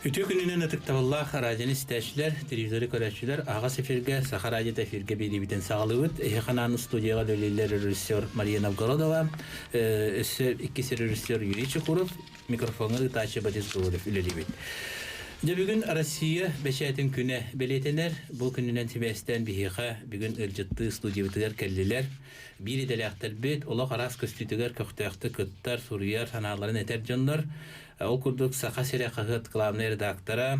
Үтүө күнүнэн ытыктабыллаах радионы истээччилэр, телевизоры көрөөччүлэр аһаҕас эфиргэ Саха радиота эфиргэ биэриибитин саҕалыыбыт. Эһиэхэ студияҕа үлэлииллэр режиссер Мария Новгородова, өссө иккис режиссер Юрий Чекуров, микрофоҥҥа ыытааччы Борис Гоголев үлэлиибит. Дьэ бүгүн Россия бэчээтин күнэ бэлиэтэнэр. Бу күнүнэн сибээстээн биһиэхэ бүгүн ыалдьыттыы студиябытыгар кэллилэр. Биир идэлээхтэрбит олох араас көстүүтүгэр көхтөөхтүк кыттар, суруйар, санааларын этэр дьоннор. Ол курдук Саха сирэ хаһыат главнай редактора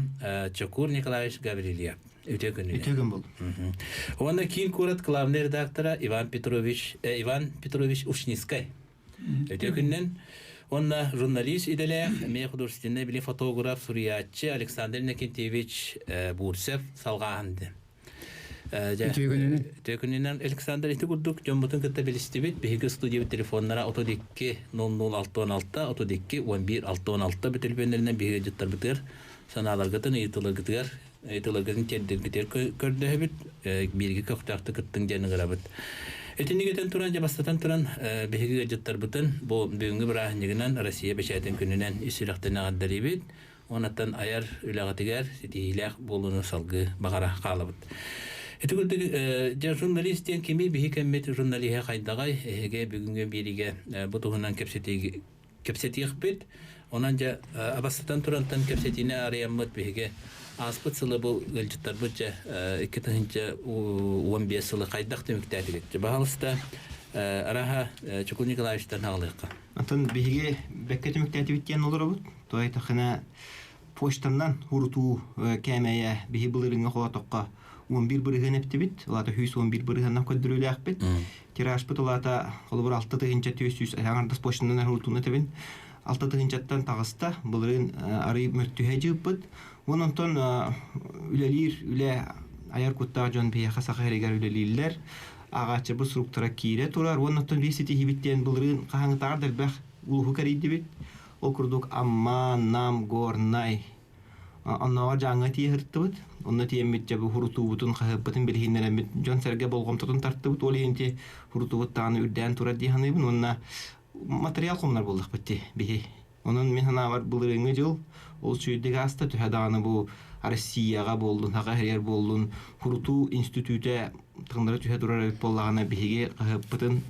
Чокур Николаевич Гаврильев. Үтүө күнүнэн. Үтүө күн буоллун. Уонна Киин куорат главнай редактора Иван Петрович Иван Петрович Ушницкай. Үтүө күнүнэн. Уонна журналист идэлээх, эмиэ художественнай били фотограф, суруйааччы Александр Иннокентьевич Бурцев салҕааһынды. Үтүө күнүнэн. Үтүө күнүнэн Александр ити курдук дьоммутун кытта билистибит. Биһиги студиябыт телефоннара 32 00 66 32 11 66 бүтүлбүөннэринэн биһиги дьыттарбытыгар санааларгытын ыйытыыларгытыгар ыйытыыларгытын тиэрдэргитигэр көрдөһөбүт, бииргэ көхтөөхтүк кыттыҥ диэн ыҥырабыт. Итинник этэн туран, дьэ бастатан туран, биһиги ыалдьыттарбытын бу бүгүҥҥү бырааһынньыгынан Россия бэчээтин күнүнэн ис сүрэхтэн эҕэрдэлиибит. Онон айар үлэҕитигэр ситиһиилээх буолууну салгыы баҕара хаалабыт. Ити курдук, дьэ журналист диэн кими биһи кэммит журналиһа хайдаҕай, эһиги бүгүҥҥү биэриигэ бу туһунан кэпсэтиигэ кэпсэтиэхпит. Онон дьэ абастатан турантан кэпсэтиини арыйаммыт биһиги ааспыт сылы бу ыалдьыттарбыт дьэ 2015 сылы хайдах түмүктээтигит? Дьэ баһаалыста араха Чукул Николаевичтан аҕалыахха. Онтон биһиги бэккэ түмүктээтибит диэн олоробут. Туой тахына почтаннан урутуу кээмэйэ биһи былырыҥҥа холотоххо 11 бырыһыан эптибит, улаата 111 бырыһыаннан көрдөрүүлээхпит. Тиражпыт улаата холобур 6 400 аҥардас почтанан урутууну этэбин. 6 тыһыынчаттан таҕыста, былырыын арый мөттүһэ дьыыппыт. Уон онтон үлэлиир үлэ айар куттаах дьон биһиэхэ Саха сиригэр үлэлииллэр. Ааҕааччыбыт суруктара киирэ турар. Уон оттон биир ситиһиибит диэн былырыын хаһааҥҥытааҕар да элбэх улууһу кэрийдибит. Ол курдук Амма, Нам, Горнай, Оннооҕор дьааҥҥа тиийэ сырыттыбыт. Онно тиийэммит дьэ бу хурутуубутун, хаһыаппытын билиһиннэрэммит дьон-сэргэ болҕомтотун тартыбыт. Ол иһин ити хурутуубут даҕаны үрдээн турар дии саныыбын уонна материал хомунар буоллахпыт дии биһи. Онон мин санаабар былырыыҥҥы дьыл ол сүүрдүк ааста төһө даҕаны бу Россияҕа буоллун, Саха сиригэр буоллун хурутуу институтэ таҥнары түһэ турар эбит буоллаҕына биһиги хаһыаппытын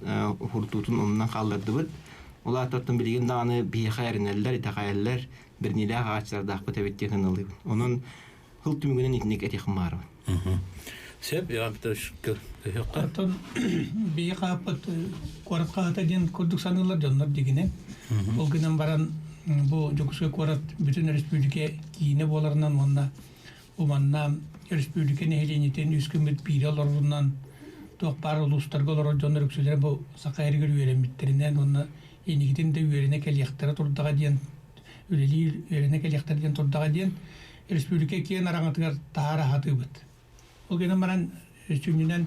хурутуутун оннунан хааллардыбыт. Ол ааттартан билигин даҕаны биһиэхэ эрэнэллэр, итэҕэйэллэр, бэриниилээх аҕааччылардаахпыт эбит диэн сыаналыыбын. Онон сыл түмүгүнэн итинник этиэхим баарбын. Сөп, Иван Петрович, көһүөххэ. Оттон биһи хааппыт куорат хаһыата диэн курдук саныыллар дьоннор дигинэн. Ол гынан баран бу Дьокуускай куорат бүтүн өрөспүүбүлүкэ киинэ буоларынан уонна бу манна өрөспүүбүлүкэ нэһилиэнньэтин үс күммүт биирэ олорорунан туох баар улуустарга олорор дьоннор үксүлэрэ бу Саха сиригэр үөрэммиттэринэн уонна инникитин да үөрэнэ кэлиэхтэрэ турдаҕа диэн үлэлиир үөрэнэ кэлиэхтэрэ диэн турдаҕа диэн республика киэн араҥатыгар таһаара сатыыбыт. Ол гынан баран сүнньүнэн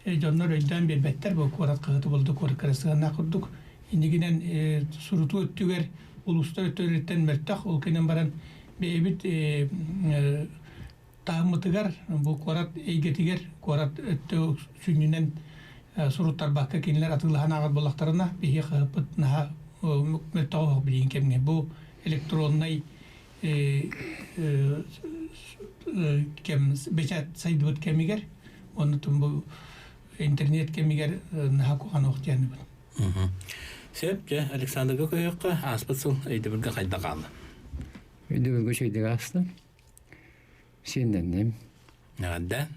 дьоннор өйдөөн биэрбэттэр бу куорат хаһыаты буолда куоракка сыһыаннаах курдук иннигинэн сурутуу өттүгэр улуустар өттүлэриттэн мөлтөх ол гынан баран бэйэбит таһыммытыгар бу куорат эйгэтигэр куорат өттө сүнньүнэн суруттарбакка кинилэр атыылаһан ааҕар буоллахтарына биһиги хаһыаппыт наһаа мөлтөҕө оһох билигин кэмҥэ бу электроннай кэм бэчээт сайдыбыт кэмигэр уонна бу интернет кэмигэр наһаа куһаҕан ох диэнибин. Сөп, дьэ, Александрга көһүөххэ ааспыт сыл өйдөбүлгэ хайдах хаалла? Өйдөбүлгэ үчүгэйдик ааста. Сиэннэнним. Эҕэрдэ.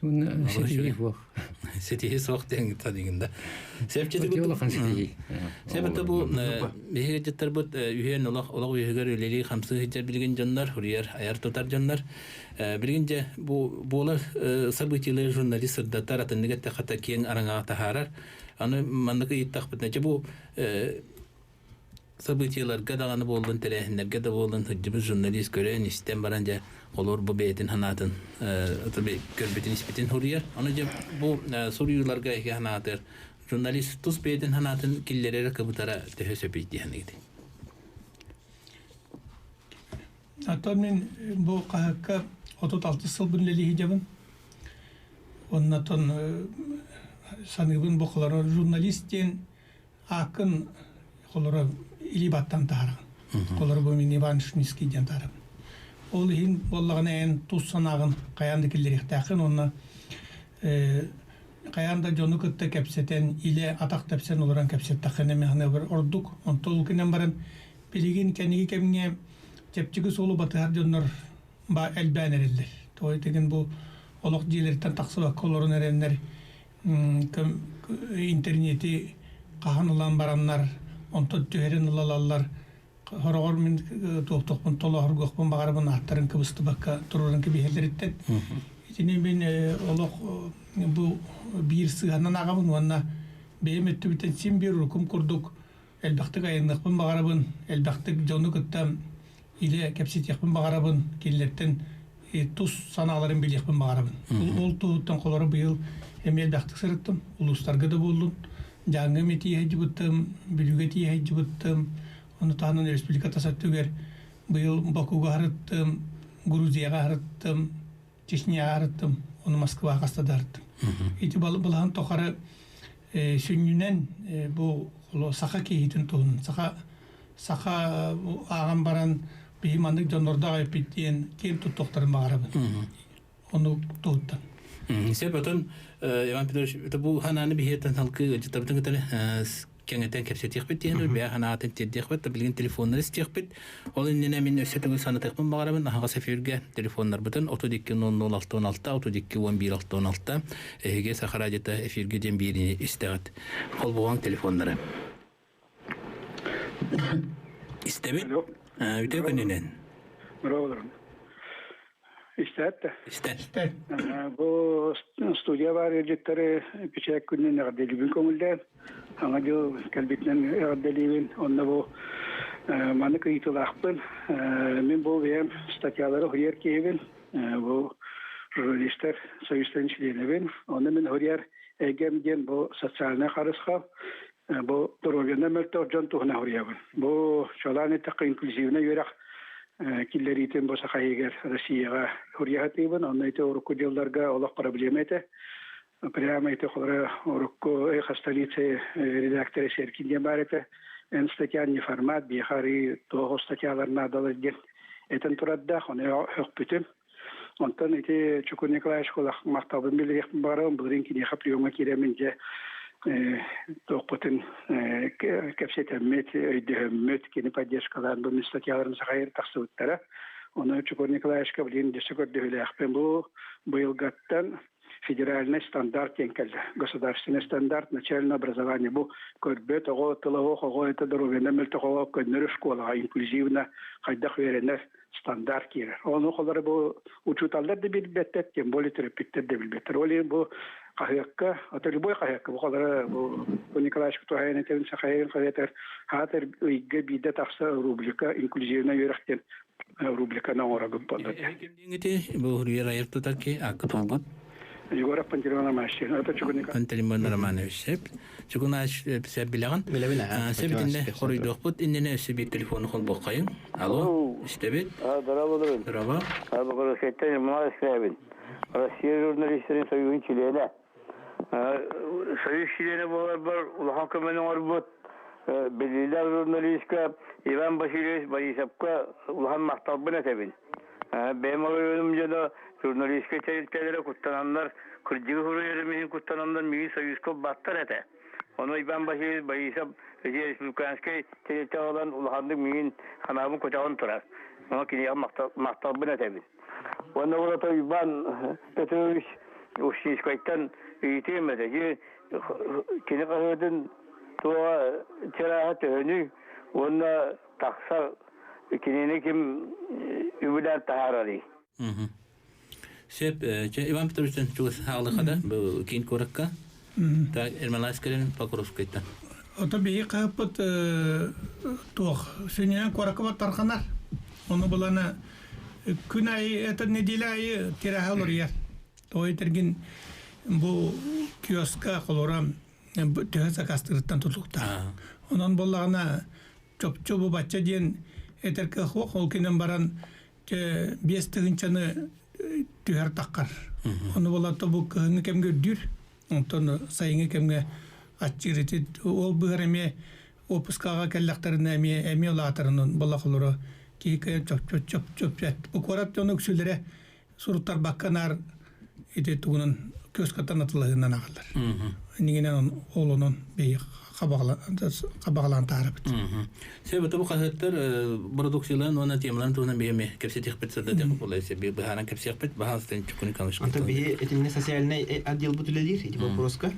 Уонна ситиһии суох. Ситиһии суох диэн саныыгын да. Улахан ситиһии. Себепте бу биһиги дьыттарбыт үһүөн олох олох үһүгэр үлэлии хамсыы сылдьар билигин дьоннор, хуруйар айар тутар дьоннор. Билигин дьэ бу буолар событиелары журналист сырдатар, атыннык эттэххэ киэҥ араҥаҕа таһаарар. Аны маннык ыйыттахпытына дьэ бу событиеларга даҕаны буоллун, тэрээһиннэргэ да буоллун сылдьыбыт журналист көрөн, истэн баран дьэ олор бу бэйэтин санаатын көрбүтүн испитин суруйар. Ону дьэ бу суруйууларга эһиги санаатыгар журналист тус бэйэтин санаатын киллэрэрэ кыбытара төһө сөпүй дии саныыгытый? Оттон мин бу хаһыакка 36 сылбын үлэлии сылдьабын. Оннотон саныыбын бу холоро журналист диэн ааккын холоро илии баттан таһараҕын. Олор бу мин Иван Шмиский диэн таарабын. Ол иһин буоллаҕына эн тус санааҕын хайаан да киллэриэхтээххин уонна хайаан да дьону кытта кэпсэтэн, илэ атах тэпсэн олорон кэпсэттэххинэ эмиэ ордук. Онтон ол гынан баран билигин кэнники кэмҥэ чэпчэки суолу батыһар дьоннор ба элбээн эрэллэр. Тоҕо диэтигин бу олох дьиэлэриттэн тахсыбакка олорон эрэннэр интернети хаһан ылан бараннар, онтон түһэрин ылалаллар. Хороҕор мин туохтуохпун толоһоргуохпун баҕарабын ааттарын кыбыстыбакка туруоран кэбиһэллэриттэн. Итини мин олох бу биир сыһанан аҕабын уонна бэйэм өттүбүттэн син биир урукум курдук элбэхтик айанныахпын баҕарабын, элбэхтик дьону кытта илэ кэпсэтиэхпин баҕарабын, кинилэртэн тус санааларын билиэхпин баҕарабын. Ол туһуттан холоро быйыл эмиэ элбэхтик сырыттым, улуустарга да буоллун, Дьааҥы эмиэ тиийэ сылдьыбыттым, Бүлүүгэ тиийэ сылдьыбыттым, ону таһынан республика тас өттүгэр быйыл Бакуга сырыттым, Грузияҕа сырыттым, Чечняҕа сырыттым, ону Москваҕа хаста да сырыттым. Ити былаһын тухары сүнньүнэн бу саха киһитин туһунан, саха саха ааҕан баран биһи маннык дьоннордоох эппит диэн киэн туттуохтарын баҕарабын. Ону туһуттан. Сөп отон Иван Петрович бу ханааны биһиэтэн халкы ыалдьыттарбытын кытары кэҥэтэн кэпсэтиэхпит диэн бэйэ ханаатын тиэрдиэхпит да билигин телефоннары истиэхпит. Ол иннинэ мин өссө төгүл санатыахпын баҕарабын аһаҕас эфиргэ телефоннарбытын 32 00 66 32 11 66 эһиги Саха радиота эфиргэ диэн биириини истэҕит. Холбоҕоҥ телефоннары. Истэбит. Үтүө күнүнэн. Браво Истээт да. Истэн. Бу студия баар ыалдьыттары печать күнүнэн эҕэрдэлиибин көҥүллээн. Саҥа дьыл кэлбитинэн эҕэрдэлиибин. Онно бу маннык ыйытыылаахпын. Мин бу бэйэм статьялары суруйар киһибин. Бу журналистар союзтарын чилиэнэбин. Онно мин суруйар эйгэм диэн бу социальнай харысхал. Бу доруобуйанан мөлтөх дьон туһунан суруйабын. Бу чуолаан эттэххэ инклюзивнай үөрэх киллэриитин бу Саха иһигэр Россияҕа суруйа сатыыбын. Онно ити урукку дьылларга олох проблема этэ. Прямо ити холоро урукку Эхо столицы редактора Серкин диэн баар этэ. Эн статьян не формат, биэхэ арыы туох статьялар наадалар диэн этэн турардаах. Ону өхпүтүм. Онтон ити Чукун Николаевич махталбын биллэриэхпин баҕарабын. Былырыын киниэхэ приемҥа киирэммин дьэ туохпутун кэпсэтэммит, өйдөһөммүт, кини поддержкалаан бу мин статьяларым сахайыр тахсыбыттара. Ону Чукун Николаевичка билигин өссө көрдөһүүлээхпин. Бу быйылгаттан федеральный стандарт диэн кэллэ. Государственный стандарт начального образования. Бу көрбөт оҕо, тылоох оҕо, это доруобуйанан мөлтөх оҕо көннөрү школаҕа инклюзивно хайдах үөрэнэр стандарт киирэр. Ону холоро бу учууталлар да билбэттэр, тем более төрөппүттэр да билбэттэр. Ол иһин бу хаһыакка, ата любой хаһыакка, бу холоро бу Николаевич Кутуһайын этэрин Сахайын хаһыатар хаатар ыйга биирдэ тахса рубрика инклюзивный үөрэх диэн рубриканы оҥоробут буолла. Ити бу хуруйар айар тутар ки акка толгут. Егоров Пантелеймон Романович. Это Чугуника. Пантелеймон Романович сеп. Чугунач сеп билэҕин. Билэбин аа. Сеп итиннэ хоруйдуохпут иннинэ өссө биир телефону холбуоххайын. Алло, истэбит. Здорово, Здорово. Богородскайтан Ермолаев Скрябин. Россия журналистарын союһун чилиэнэ. Союз чилиэнэ буоларбар улахан көмөнү оҥорбут биллиилээх журналистка Иван Васильевич Борисовка улахан махталбын этэбин. Бэйэм оройуонум дьоно журналистскай тэрилтэлэрэ куттананнар, кырдьыгы суруйарым иһин куттананнар миигин Союзка ылбаттар этэ. Ону Иван Васильевич Борисов ити республиканскай тэрилтэ ылан улаханнык миигин санаабын көтөҕөн турар. Ону киниэхэ махталбын этэбин. Уонна ол ото Иван Петрович Устинскайтан ыйытыам этэ. Кини хаһыатын туоҕа чарааһа төһөнүй уонна тахсар кинини ким үбүлээн таһаарарый? Сөп, Иван Петровичтан чугас хаалыхада бу киин куоракка. Так, Ермолаевскайдан Покровскайтан. Ото биһи хаһыппыт туох сүнньүнэн куоракка тарханар. Ону булана күн айы это неделя айы тираһа олоруйар. Тоҕо этэргин бу киоска холоро төһө сакаастыырыттан тутулуктаах. Онон буоллаҕына чопчу бу бачча диэн этэр кыах суох. Ол гынан баран 5 тыһыынчаны түһэр таххар. Ону болото бу кыһыҥҥы кэмҥэ үрдүүр. Онтон сайыҥҥы кэмҥэ аччыыр ити ол быһар эмиэ. Уоппускаҕа кэллэхтэринэ эмиэ эмиэ улаатарынан буолла холоро киһи кыайан чопчу чопчу бу куорат дьоно үксүлэрэ суруттарбакка наар ити тугунан киоскаттан атылаһыынан аҕаллар. Иннигинэн ол онон бэйи хабаҕалаан таарабыт. Сөп бу хаһыаттар продукцияларын уонна темаларын туһунан биһиэми кэпсэтиэхпит сырдатыах буолла быһааран кэпсиэхпит баһаалыстан чукуну Онтон биһи итиннэ социальнай отделбыт үлэлиир ити боппуруоска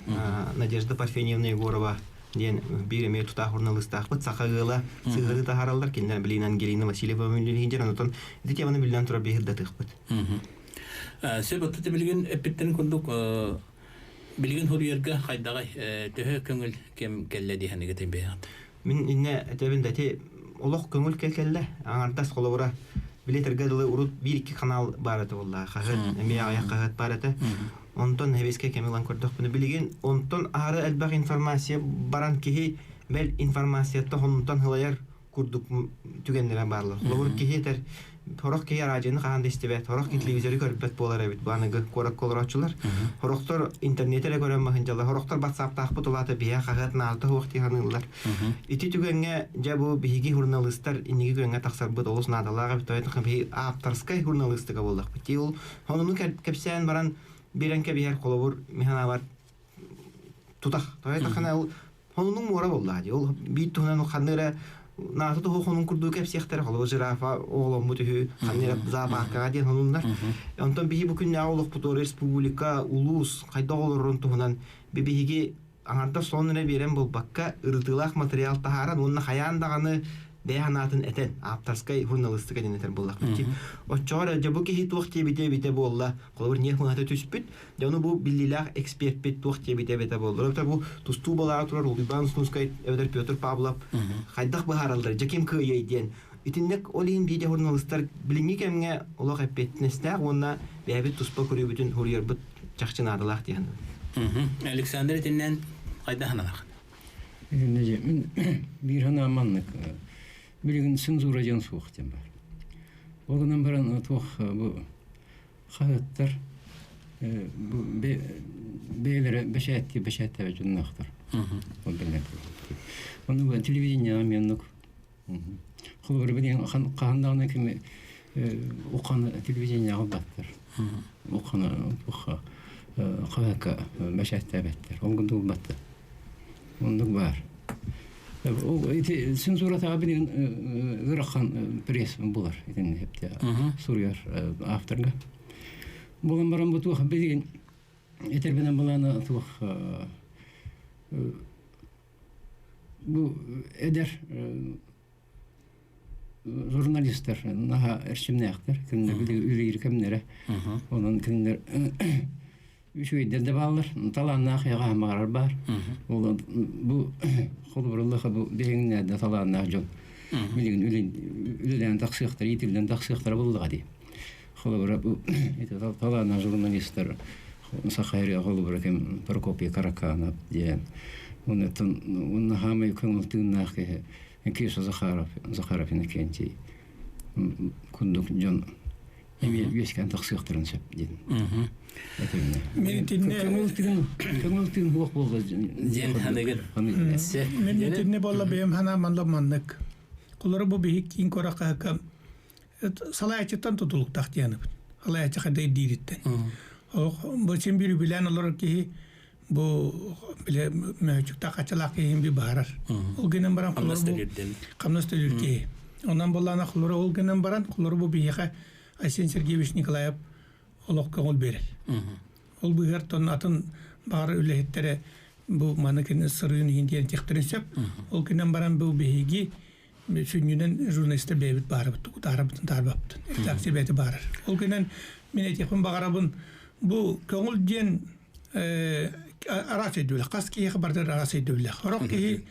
Надежда Парфеньевна Егорова диэн биир эмиэ тутаах журналистаахпыт саха ыала сыһыары таһаараллар кинилэр билигин Ангелина Васильева үлэлиир онтон ити теманы биллэн турар биһи ырдатыахпыт. Сөп оттон билигин эппиттэрин курдук билигин хуруйарга хайдаҕай төһө көҥүл кэм кэллэ диэхэнигитин бэйэҕит? Мин иннэ этэбин да ити олох көҥүл кэллэ аҥардас холобура билетэргэ дылы урут биир-икки канал баар этэ буолла хаһыат эмиэ аҕыйах хаһыат баар этэ онтон сэбиэскэй кэми ылан көрдөхпүнэ билигин онтон аһары элбэх информация баран киһи бэл информацияттан хонунтан хылайар курдук түгэннэрэ бааллар. Холобур, киһи этэр, сорох киһи араадьыйаны хаһан да истибэт, сорох киһи телевизоры көрбөт буолар эбит бу аныгы куоракка олорооччулар. Сорохтор интернети эрэ көрөн баһынчалар, сорохтор батсааптаахпыт улаата биһиэхэ хаһыат наалта суох дии саныыллар. Ити түгэҥҥэ дьэ бу биһиги журналистар инники күөҥҥэ тахсарбыт олус наадалаах эбит. Тоҕо биһиги ааптарскай журналистика буоллахпыт. Дии ол сонуну кэпсээн баран биэрэн кэбиһэр холобур мин санаабар тутах. Тоҕо тахана ол Хонунуҥ муора буоллаҕа дии. Ол биир туһунан ханна эрэ наата туһу хонун курдук кэпсиэхтэрэ. Холобур, жирафа оҕоломмут үһү, ханна эрэ зоопаркаҕа диэн хонуннар. Онтон биһи бу күннээҕи олохпутугар республика, улуус хайдах олорорун туһунан биһиги аҥардас сонун эрэ биэрэн буолбакка, ырытыылаах материал таһааран уонна хайаан даҕаны бэйэ санаатын этэн, ааптарскай журналистика диэн этэр буоллахпыт дии. Оччоҕо эрэ дьэ бу киһи туох диэбитэ эбитэ буолла, холобур, ньиэх мыһата түспүт, Дьэ ону бу биллиилээх эксперпит туох диэбитэ эбитэ буоллар. Эбэтэр бу тустуу балаҕа турар Иван Снускай эбэтэр Петр Павлов хайдах быһаараллар, дьэ ким кыайыай диэн. Итинник ол иһин биир журналистар билиҥҥи кэмҥэ олох эппиэтинэстээх уонна бэйэбит туспа көрүүбүтүн суруйарбыт чахчы наадалаах дии саныыбын. Александр итиннэн хайдах сананаҕын? Мин биир санаам маннык. Билигин цензура диэн суох диэн баар. Ол гынан баран туох бу хаһыаттар бу бэйэлэрэ бэчээттии бэчээттээбит дьонноохтор. Ол биллэр. Ону бу телевидениеҕа эмиэ оннук. Холобура билигин хаһан даҕаны кими ухханы телевидениеҕа ылбаттар. Ухханы туохха хаһыакка бэчээттээбэттэр. Ол курдук ылбаттар. Оннук баар. Ити цензуратаҕа билигин ыарахан пресс булар итинни суруйар авторга. Булан баран бу туох билигин этэрбинэн былаана туох бу эдэр журналистар наһаа эрчимнээхтэр кинилэр үлэлиир кэмнэрэ онон кинилэр үчүгэйдэр да бааллар талааннаах эҕэ баҕарар баар ол бу холобуруллаха бу биһиҥнээдэ талааннаах дьон билигин үлэлээн тахсыахтара иитиллэн тахсыахтара буоллаҕа дии холобура бу ити талааннаах журналистар саха холобура ким Прокопий Караканов диэн оннуттан уонна хаамай көҥүл тыыннаах киһи Кеша Захаров, Захаров Иннокентий курдук дьон эмиэ үөскээн тахсыахтарын сөп диэн. Мен итинне Көҥүл тыын көҥүл тыын суох буолла диэн ханыгын. Мен итинне буолла бэйэм санаам манна маннык. Кулары бу биһик киин куоракка салайааччыттан тутулуктаах диэнибит. Салайааччы хайда ирдиириттэн. Бу син биир үбүлээн олорор киһи бу бile мөһөчүктаах хачалаах киһин би баарар. Ол гынан баран Хамнас бу төлүүрдэн. хамнас төлүүр киһи. Онон буллаана холору ол гынан баран холору бу биһиэхэ Айсен Сергеевич Николаев олох көҥүл биэрэр. Ол быыһар тон атын баҕар үлэһиттэрэ бу маны кини сырыын иһин диэн тиэхтэрин сөп. Ол гынан баран бу биһиги сүнньүнэн журналистар бэйэбит баарабыт, таарабытын таарбаппытын. Редакция бэйэтэ баарар. Ол гынан мин этиэхпин баҕарабын бу көҥүл диэн араас өйдөбүлэх. Хас киһиэхэ барытыгар араас өйдөбүлэх. Сорох киһи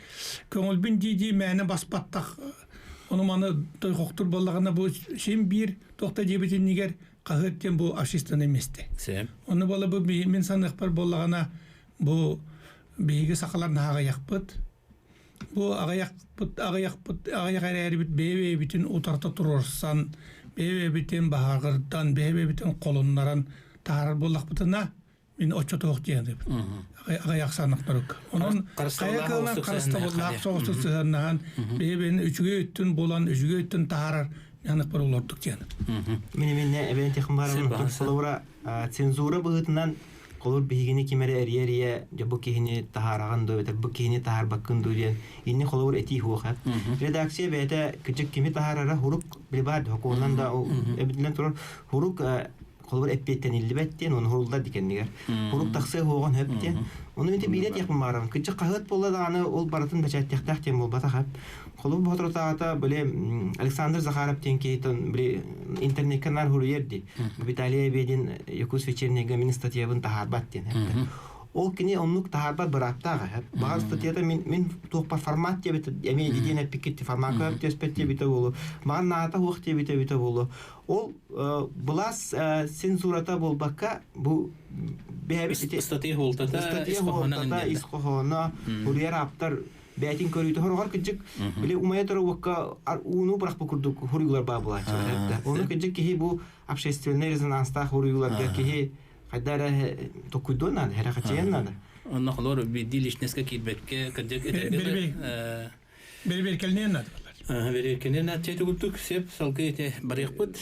көҥүлбүн дии-дии мээнэ баспаттах ону маны тойхохтур буоллаҕына бу син биир туох да диэбит иннигэр хаһыат диэн бу общественное место. Ону буола бу мин саныахпар буоллаҕына бу биһиги сахалар наһаа аҕыйахпыт. Бу аҕыйахпыт аҕыйахпыт аҕыйах эрээрибит бэйэ-бэйэбитин утарыта туруорсан, бэйэ-бэйэбитин баһааргырдан, бэйэ-бэйэбитин холуннаран таһаарар буоллахпытына, Мин оччотоох диэн аҕай ахсааннахтарык. Онон хайа кыылан харыстабыллаах соҕустук сыһыаннаһан бэйэ-бэйэни үчүгэй өттүн булан, үчүгэй өттүн таһаарар янык бар олордук диэн. Мин эминне эбэн техмарым холобура цензура быһыытынан холур биһигини ким эрэ эрийэ-эрийэ дьэ бу киһини таһаараҕын дуо эбэтэр бу киһини таһаарбаккын дуо диэн инни холобур этии суох редакция бэйэтэ кырдьык кими таһаарара хурук билбаар хокуонунан да эбитинэн турар хурук холобур эппиэттэниллибэт диэн ону хуруллар дикэннигэр хурук тахсыа хуоҕун хөп диэн ону мин биирэ диэхпин баарабын кырдьык хаһыат буолла даҕаны ол барытын бэчээттиэхтээх диэн буолбатах холобур боторутааҕыта били Александр Захаров диэн киһитин били интернеккэ наар хуруйар дии Виталий Обедин Якутск вечернийга мин статьябын таһаарбат диэн ол кини оннук таһаарбат бырааптаах эһэ баҕар статьята мин мин туохпар формат диэбит эмиэ диэн эппиккит формакка түөспэт диэбитэ буолуо баҕар наата суох диэбитэ эбитэ буолуо ол былаас цензурата буолбакка бу бэйэбит ити статья хуолтата ис хоһооно суруйар ааптар бэйэтин көрүүтэ хороҕор кыдьык били умайа турар уокка ууну бырахпыт курдук хуруйуулар баа буолааччылар ону кыдьык киһи бу общественнай резонанстаах хуруйууларга киһи хайда эрэ токкуйдуон наада хэрэхэчийэн наада онно холор биирдии личностька киирбэккэ кырдьык этэргэ Бэрибиэркэлиэн наада Бэрибиэркэлиэн наада курдук сеп салгыы ити барыахпыт.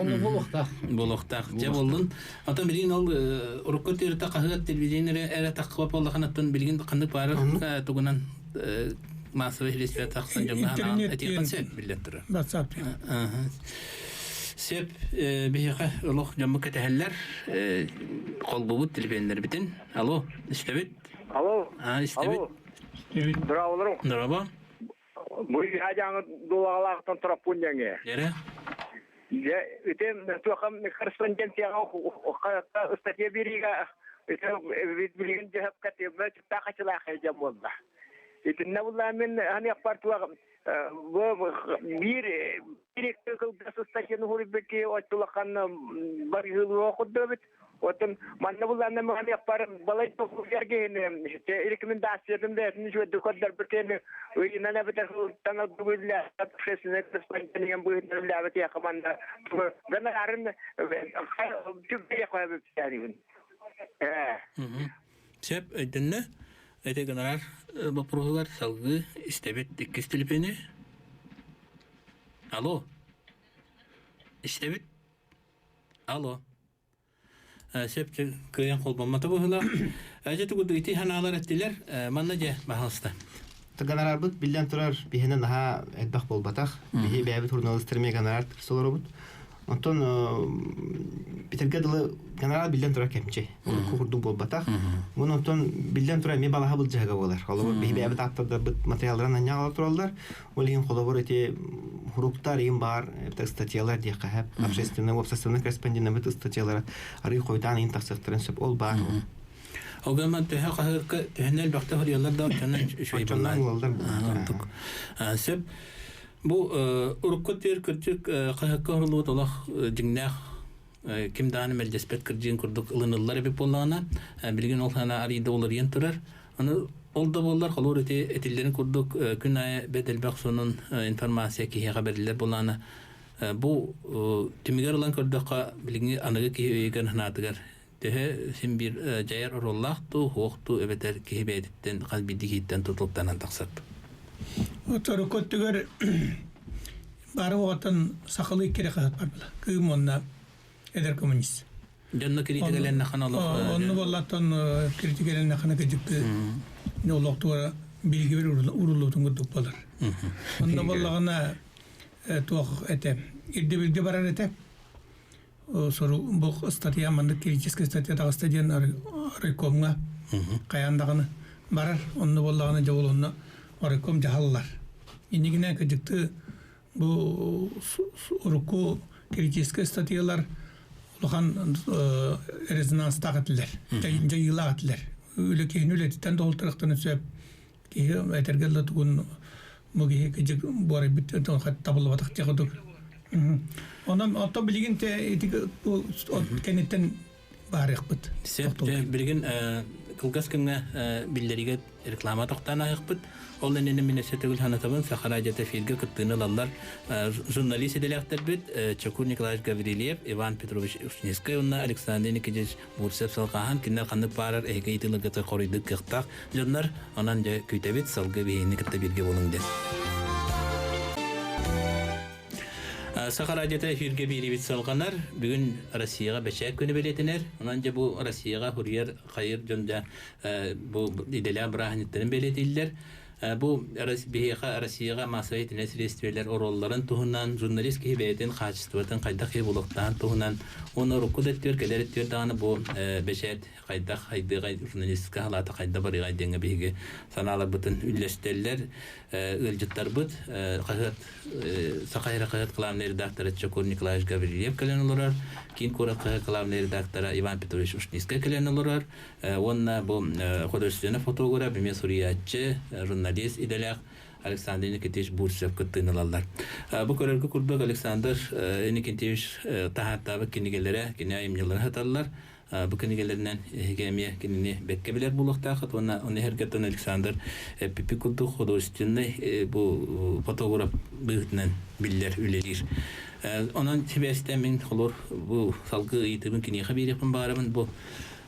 Онно буолуохтаах. Буолуохтаах. Дьэ буоллун. Атын билигин ол урукку төрүтэ хаһыат телевидение эрэ таххыба буоллахына билигин ханнык баар тугунан массовый средства тахсан дьоҥҥо этиэххин сөп биллэн турар. WhatsApp. Сөп биһиэхэ олох дьоммут кэтэһэллэр. Холбубут телефоннэрбитин. Алло, истэбит? Алло. А, истэбит. Здраволору. Здорово. Бу хажаңы дулагалаахтан тороппун деңе. Дере? Же, итем туохам корреспонденцияга статья бирига итем билигин жахапка тема тахачылаах жам болла. Итинне булла мен хани аппартуа биир биир кылгас статьяны хурбеки оттулахан барыһылуо курдубут. Оттон манна буллаанна маны аппар балай тохуяргин рекомендациятын бээтин үчүгэйдик көрдөрбүтүн ыйынан эбэтэр сылтан бүгүллэ общественный корреспондент быһыытынан яхаманда гонорарын түбэйэ Сөп өйдөннө. Эти гонорар боппуруоһугар салгыы истэбит иккис телефону. Алло. Истэбит. Алло. Сөп кыайан холбоммото быһыылаах. Дьэ тугу ити ханаалар эттилэр. Манна дьэ баһалыста. Гонорарбыт биллэн турар биһиэнэ наһаа элбэх буолбатах. Биһи бэйэбит журналистар эмиэ гонорар толоробут. Онтон битэргэ дылы гонорар биллэн турар кэмчи. Урукку курдук буолбатах. Мун онтон биллэн турар эмиэ балаһа былдьаһыга буолар. Холобур биһи бэйэбит ааптардарбыт материалларын анньаҕала тураллар. Ол иһин холобур ити хуруктар иһин баар статьялар диэххэ сөп. Общественный уопсастыбаннай корреспонденнаммыт ыстатыйалара арыы хойутаан иһин тахсыахтарын сөп. Ол баар. Ол төһө хаһыакка төһөнөн элбэхтэ хоруйаллар да оччонон үчүгэй буоллар. Сөп. Бу урукку тир кырдьык хаһыакка оһоллубут олох дьиҥнээх ким даҕаны мэлдьэспэт кырдьыгын курдук ылыныллар эбит буоллаҕына, билигин ол сана арыйда уларыйан турар. Аны ол да буоллар холуур ити этиллэрин курдук күн аайы бэт элбэх сонун информация киһиэхэ бэриллэр буоллаҕына, бу түмүгэр ылан көрдөххө, билиҥҥи аныгы киһи өйүгэр санаатыгар төһө син биир дьайар оруоллаах дуу, суох дуу эбэтэр киһи бэйэтиттэн хас биирдии киһиттэн тутулуктанан тахсар. Оторуку өттүгэр бары оҕотон сахалыы кире хаһыат бар була. Кыым уонна эдэр коммунист. Дьонно критикэлэннэххинэ олох Онну боллаттан критикэлэннэххинэ кыдьыкты олохтугара билгибир уруллуутун курдук болар. Онно боллаҕына туох этэ ирдэбилгэ барар этэ. Сору бу статья маннык критическая статья таҕыста диэн райкомҥа хайаан даҕаны барар. Онно буоллаҕына дьэ ол онно райком дьаһаллар. Иннигинэ кыдьыкты бу урукку критическэй статьялар улахан резонанстаах этилэр, дьайыылаах этилэр. Үлэ киһини үлэтиттэн долтарахтан сөп киһи этэргэ да тугун бу киһи кыдьык буорайбыт табыллыбатах диэх курдук. Онон оттон билигин те ити кэнниттэн баарыахпыт. Сөп, билигин кылгас кэмҥэ биллэриигэ реклама тохтоон ааһыахпыт. Ол иннинэ мин өссө төгүл санатабын, Саха радиота эфиргэ кыттыыны ылаллар журналист идэлээхтэрбит Чокур Николаевич Гаврильев, Иван Петрович Ушницкай уонна Александр Никитич Бурцев салҕаһан кинилэр ханнык баарар эһиги ыйытыыларгытыгар хоруйдук кыахтаах дьоннор. Онон дьэ күүтэбит, салгыы биһигини кытта бииргэ буолуҥ диэн. Саха радиота эфиргэ биэриибит салҕанар. Бүгүн Россияҕа бэчээт күнэ бэлиэтэнэр. Онон дьэ бу Россияҕа хуруйар хайыр дьон дьэ бу идэлээх бырааһынньыктарын бэлиэтииллэр. Бу биһиэхэ Россияҕа массовай итинэ средствелэр оруолларын туһунан, журналист киһи бэйэтин хаачыстыбатын хайдах киһи булуохтааҕын туһунан, уонна урукку да өттүгэр, кэлэр өттүгэр даҕаны бу бэчээт хайдах хайдыаҕай, журналистика халаата хайда барыаҕай диэҥҥэ биһиги санааларбытын үллэстэллэр. Ыалдьыттарбыт хаһыат Саха сирэ хаһыат главный редактора Чокур Николаевич Гаврильев кэлэн олорор, Киин куорат хаһыат главный редактора Иван Петрович Ушницкай кэлэн олорор уонна бу художественный фотограф, эмиэ суруйааччы, журналист идэлээх Александр Никитич Бурцев кыттыыны ылаллар. Бу көрөргө курдук Александр Никитич таһааттаабыт кинигэлэрэ кини айымньыларын саталлар. Бу кинигэлэринэн эһиги эмиэ кинини бэккэ билэр буолуохтааххыт уонна ону эһэргэттэн Александр эппиппи курдук художественный бу фотограф быһыытынан биллэр үлэлиир. Онон сибээстээн мин холор бу салгыы ыйытыыбын киниэхэ биэриэхпин баҕарабын бу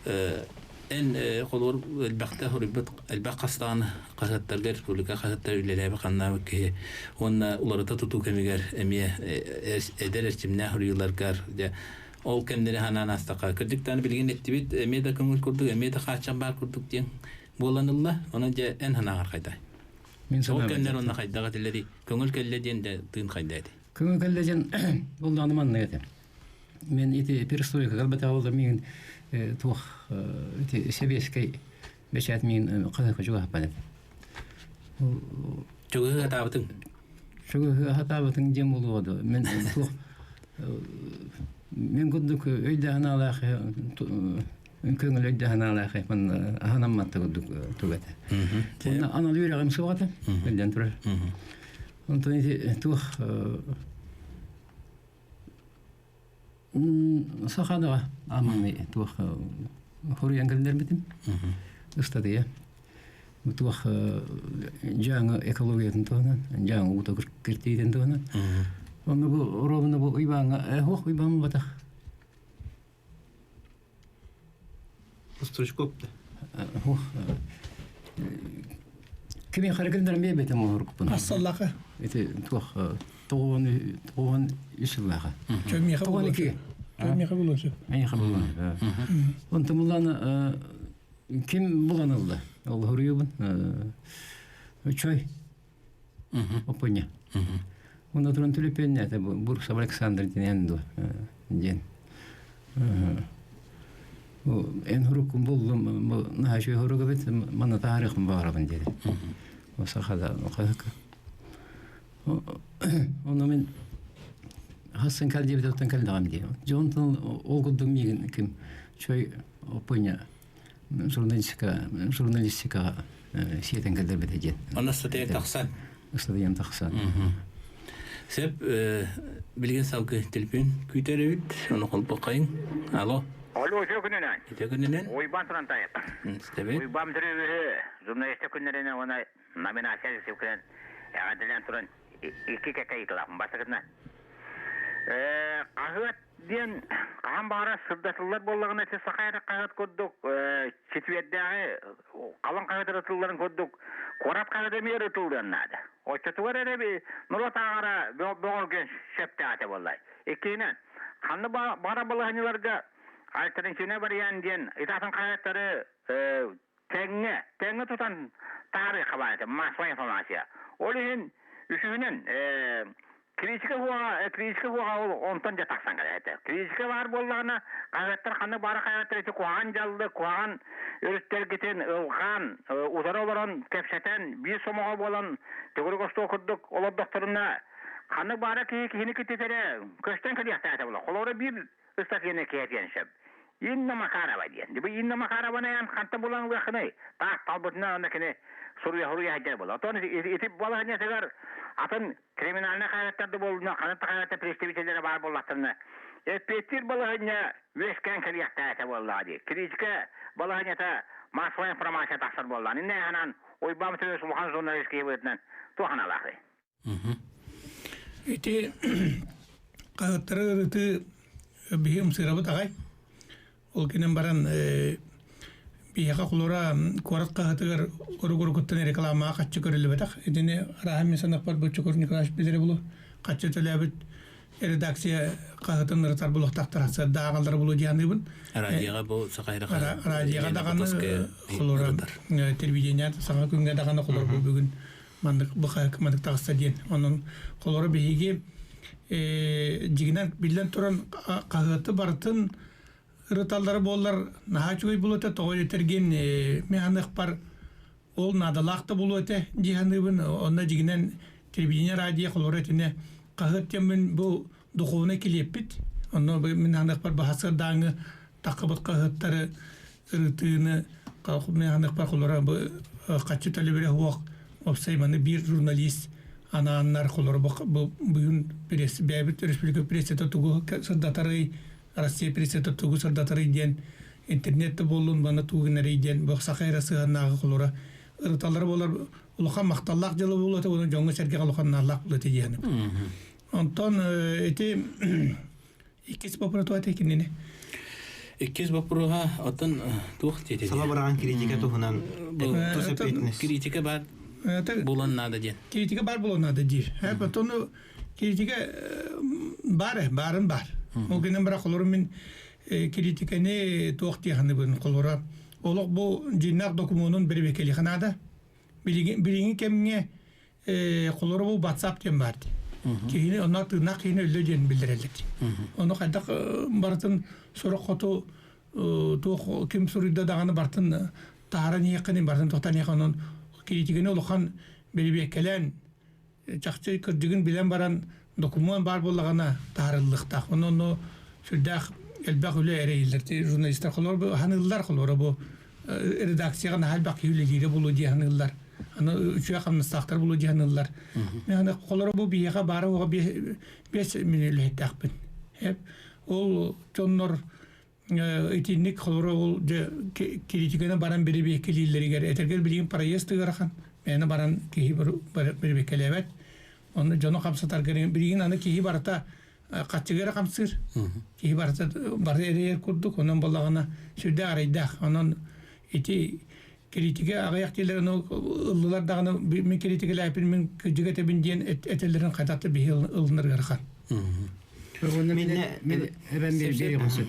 эн холор элбэхтэ хоруйбут элбэх хастаан хаһыаттарга республика хаһыаттар үлэлээбит ханнаабыт киһи уонна уларыта тутуу кэмигэр эмиэ эдэр эрчимнээх хоруйууларгар дьэ Ол кэмнэри ханаан астаха. Кырдьык даҕаны билигин эттибит, эмиэ да көҥүл курдук, эмиэ да хааччах баар курдук диэн буолан ылла. Онон дьэ эн санааҕар хайдай? Мин Ол санаабар кэмнэр онно хайдах этилэрий? Көҥүл кэллэ диэн да тыын хайда эти? Көҥүл кэллэ диэн буоллаҕына маннык этэ. Мен ити перестройка кэлбэтэх буолла миигин туох ити сэбиэскэй бэчээт миигин хаһыакка чугаһаппат этэ. Чугаһы хатаабытыҥ? Чугаһы хатаабытыҥ диэн буолуо дуо? Мен туох Мин курдук өйдөһөн көҥүл өйдөһөн аалаах аһанамматта курдук туга этэ. Онно анал үөрэҕим суох этэ, биллэн турар. Онтон ити туох сахадаҕа аманный туох хоруйан кэллэрбитим ыстатыйа туох дьааҥы экологиятын туһунан, дьааҥы уута киртиитин туһунан. Онно бу ровно бу Уйбааҥҥа ох Уйбаан батах. Стручков да. Ох кими харакындарым биэрбэтим оһорукпун. Ассаллаха. Ити туох 93 сыллааха. Чөмиэхэ Тоҕон ики. Чөмиэхэ булуон сөп. Эйиэхэ булуон. Онтон буллаана Ким булан ылла? Ол хоруйубун. Чой. Оппуня. Онно туран түлүпүөннээтэ Бурсов Александр диэн дуо диэн. Эн хоруккун буллум, наһаа үчүгэй хорук эбит, манна таарыахпын баҕарабын диэри. Сахада хаһыка. Онно мин хассын кэл диэбит оттон кэллэҕим дии. Дьонтон ол курдук миигин ким чой оппуня журналистика журналистикаҕа сиэтэн кэллэрбитэ диэн. Онно статья тахсан. Статьям тахсан. Сөп, билигин салгыы телефон күүтэр эбит. Ону холбоххайын. Алло. Алло, үтүө күнүнэн. Үтүө күнүнэн. Уйбаан Турантаев. Истэбит. Уйбаан Түрүбүһү журналистика күннэринэн уонна номинация сүкүрэн эҕэрдэлээн туран икки кэккэ ыйытылаахпын. Бастакытынан хаһыат диэн хаһан баҕарар сырдатыллар буоллаҕына ити саха эрэ хаһыат курдук четвердээҕи халыҥ хаһыат ырытылларын курдук куорат хаһыата эмиэ ырытыллыан наада. Оччотугар эрэ норуот ааҕара бөҕөргөн сөптөөх этэ буоллай. Иккиһинэн, ханна баҕарар балаһыанньаларга альтернативный вариант диэн итаатын хаһыаттары тэҥҥэ тэҥҥэ тутан таарыахха баар этэ массовая информация. Ол иһин үсүһүнэн критика хуоҕа критика хуоҕа ол онтон дьэ тахсан кэлэр этэ. Критика баар буоллаҕына хаһыаттар ханнык баара хаһыаттар ити куһаҕан дьаллы куһаҕан өрүттэргитин ылҕаан утары олорон кэпсэтэн биир сомоҕо буолан төгүрүк остуол курдук олордохторуна ханнык баара киһи киһини киттитэрэ көстөн кэлиэхтээх этэ буолар. Холобура биир ыстатыйаны киһитиэн сөп. Инна Макарова диэн. Бу Инна Макарованы эн хантан булан ылыаххыный? Таах талбытынан онно кини суруйа-суруйа сылдьар буолла. Оттон ити балаһыанньатыгар атын криминальнай хаһыаттар да буоллунар, ханнык да хаһыаттар представителлэрэ баар буоллахтарына, Эппиэттиир балаһыанньа үөскээн кэлиэхтээх этэ буоллаҕа дии. Критика балаһыанньата массовай информация тахсар буоллаҕына, иннэ анаан Уйбаан Петрович улахан журналист киһи быһыытынан туох аналаахый? Ити хаһыаттары ырытыы биһи ымсыырабыт аҕай. Ол гынан баран биһиэхэ холура куорат хаһыатыгар урук-урукуттан рекламаҕа хаччы көрүллүбэтэх. Итини арааһа мин санаппар бу Чукур Николаевич билэрэ булу хаччы төлөөбүт редакция хаһыатын ырытар булуохтаахтар сырдааҕаллара булу дианыыбын. Радиоҕа бу Саха Радиоҕа даҕаны холура телевидение саҥа күҥҥэ даҕаны холор бу бүгүн маннык бу маннык таҕыста диэн. Онон холоро биһиги дьигинэн биллэн туран хаһыаты барытын ырыталлара буоллар наһаа үчүгэй буолуо этэ тоҕо диэтэргин мин ханыахпар ол наадалаах да буолуо этэ дии саныыбын онно дьигинэн телевидение радио холоро этинэ хаһыат диэммин бу духовнай килиэппит онно мин ханыахпар баһасырдааҥы таххыбыт хаһыаттары ырытыыны мин ханыахпар холоро бу хаччы төлөбүрэ суох уопсай маны биир журналист анааннар холоро бу бүгүн пресс бэйэбит республика прессата тугу сырдатарый Россия прессата тугу сырдатарый диэн интернет да буоллун манна тугу гынарый диэн бу саха эрэ сыһыаннааҕы холоро ырыталлара буолар улахан махталлаах дьыала буолуо этэ уонна дьоҥҥо-сэргэҕэ улахан нааллаах буолуо этэ диэхинэ. Онтон ити иккис боппуруоһа этэ кинини. Иккис боппуруоһа оттон туох диэтэ? Саба быраҕан критика туһунан критика бар булан надо диэн. Критика бар булан надо диир. Потом критика бар баарын бар. Ол гынан бірақ олору мин критиканы туох диэханыбын холора олох бу дьиннээх докумуонун бирибекелиха наада. Билигин кэмҥэ холоро бу WhatsApp диэн баар дии. Киһини онно тыыннаах киһини өллө диэн биллэрэллэр дии. Ону хайдах барытын сорох хоту туох ким суруйда даҕаны барытын таһааран иһиэххин барытын тохтон иһиэххин онон критиканы улахан бирибиэккэлээн чахчы кырдьыгын билэн баран докумуон баар буоллаҕына таһаарыллыахтаах. Онон ону сүрдээх элбэх үлэ эрэйиллэр. Журналистар холобур бу ханыыллар холобура бу редакцияҕа наһаа элбэх киһи үлэлиирэ буолуо дии саныыллар. Аны үчүгэй хамнастаахтар буолуо дии саныыллар. Аны холоро бу биһиэхэ баара уоҕа биэс мин үлэһиттээхпин. Ол дьоннор итинник холоро ол дьэ критиканы баран бирибиэккэлииллэригэр этэргэр билигин проезд ыарахан мээнэ баран киһи бирибиэккэлээбэт онно дьону хамсатарга билигин аны киһи барыта хаччыга эрэ хамсыыр киһи барыта бары эрэйэр курдук онон буоллаҕына сүрдээх арайдаах онон ити критика аҕыйах дииллэр ону ыллылар даҕаны мин критикэлээппин мин кырдьык этэбин диэн этэллэрин хайдах да биһи ылынар ыарахан Мен эбэн биэриэҕин сөп.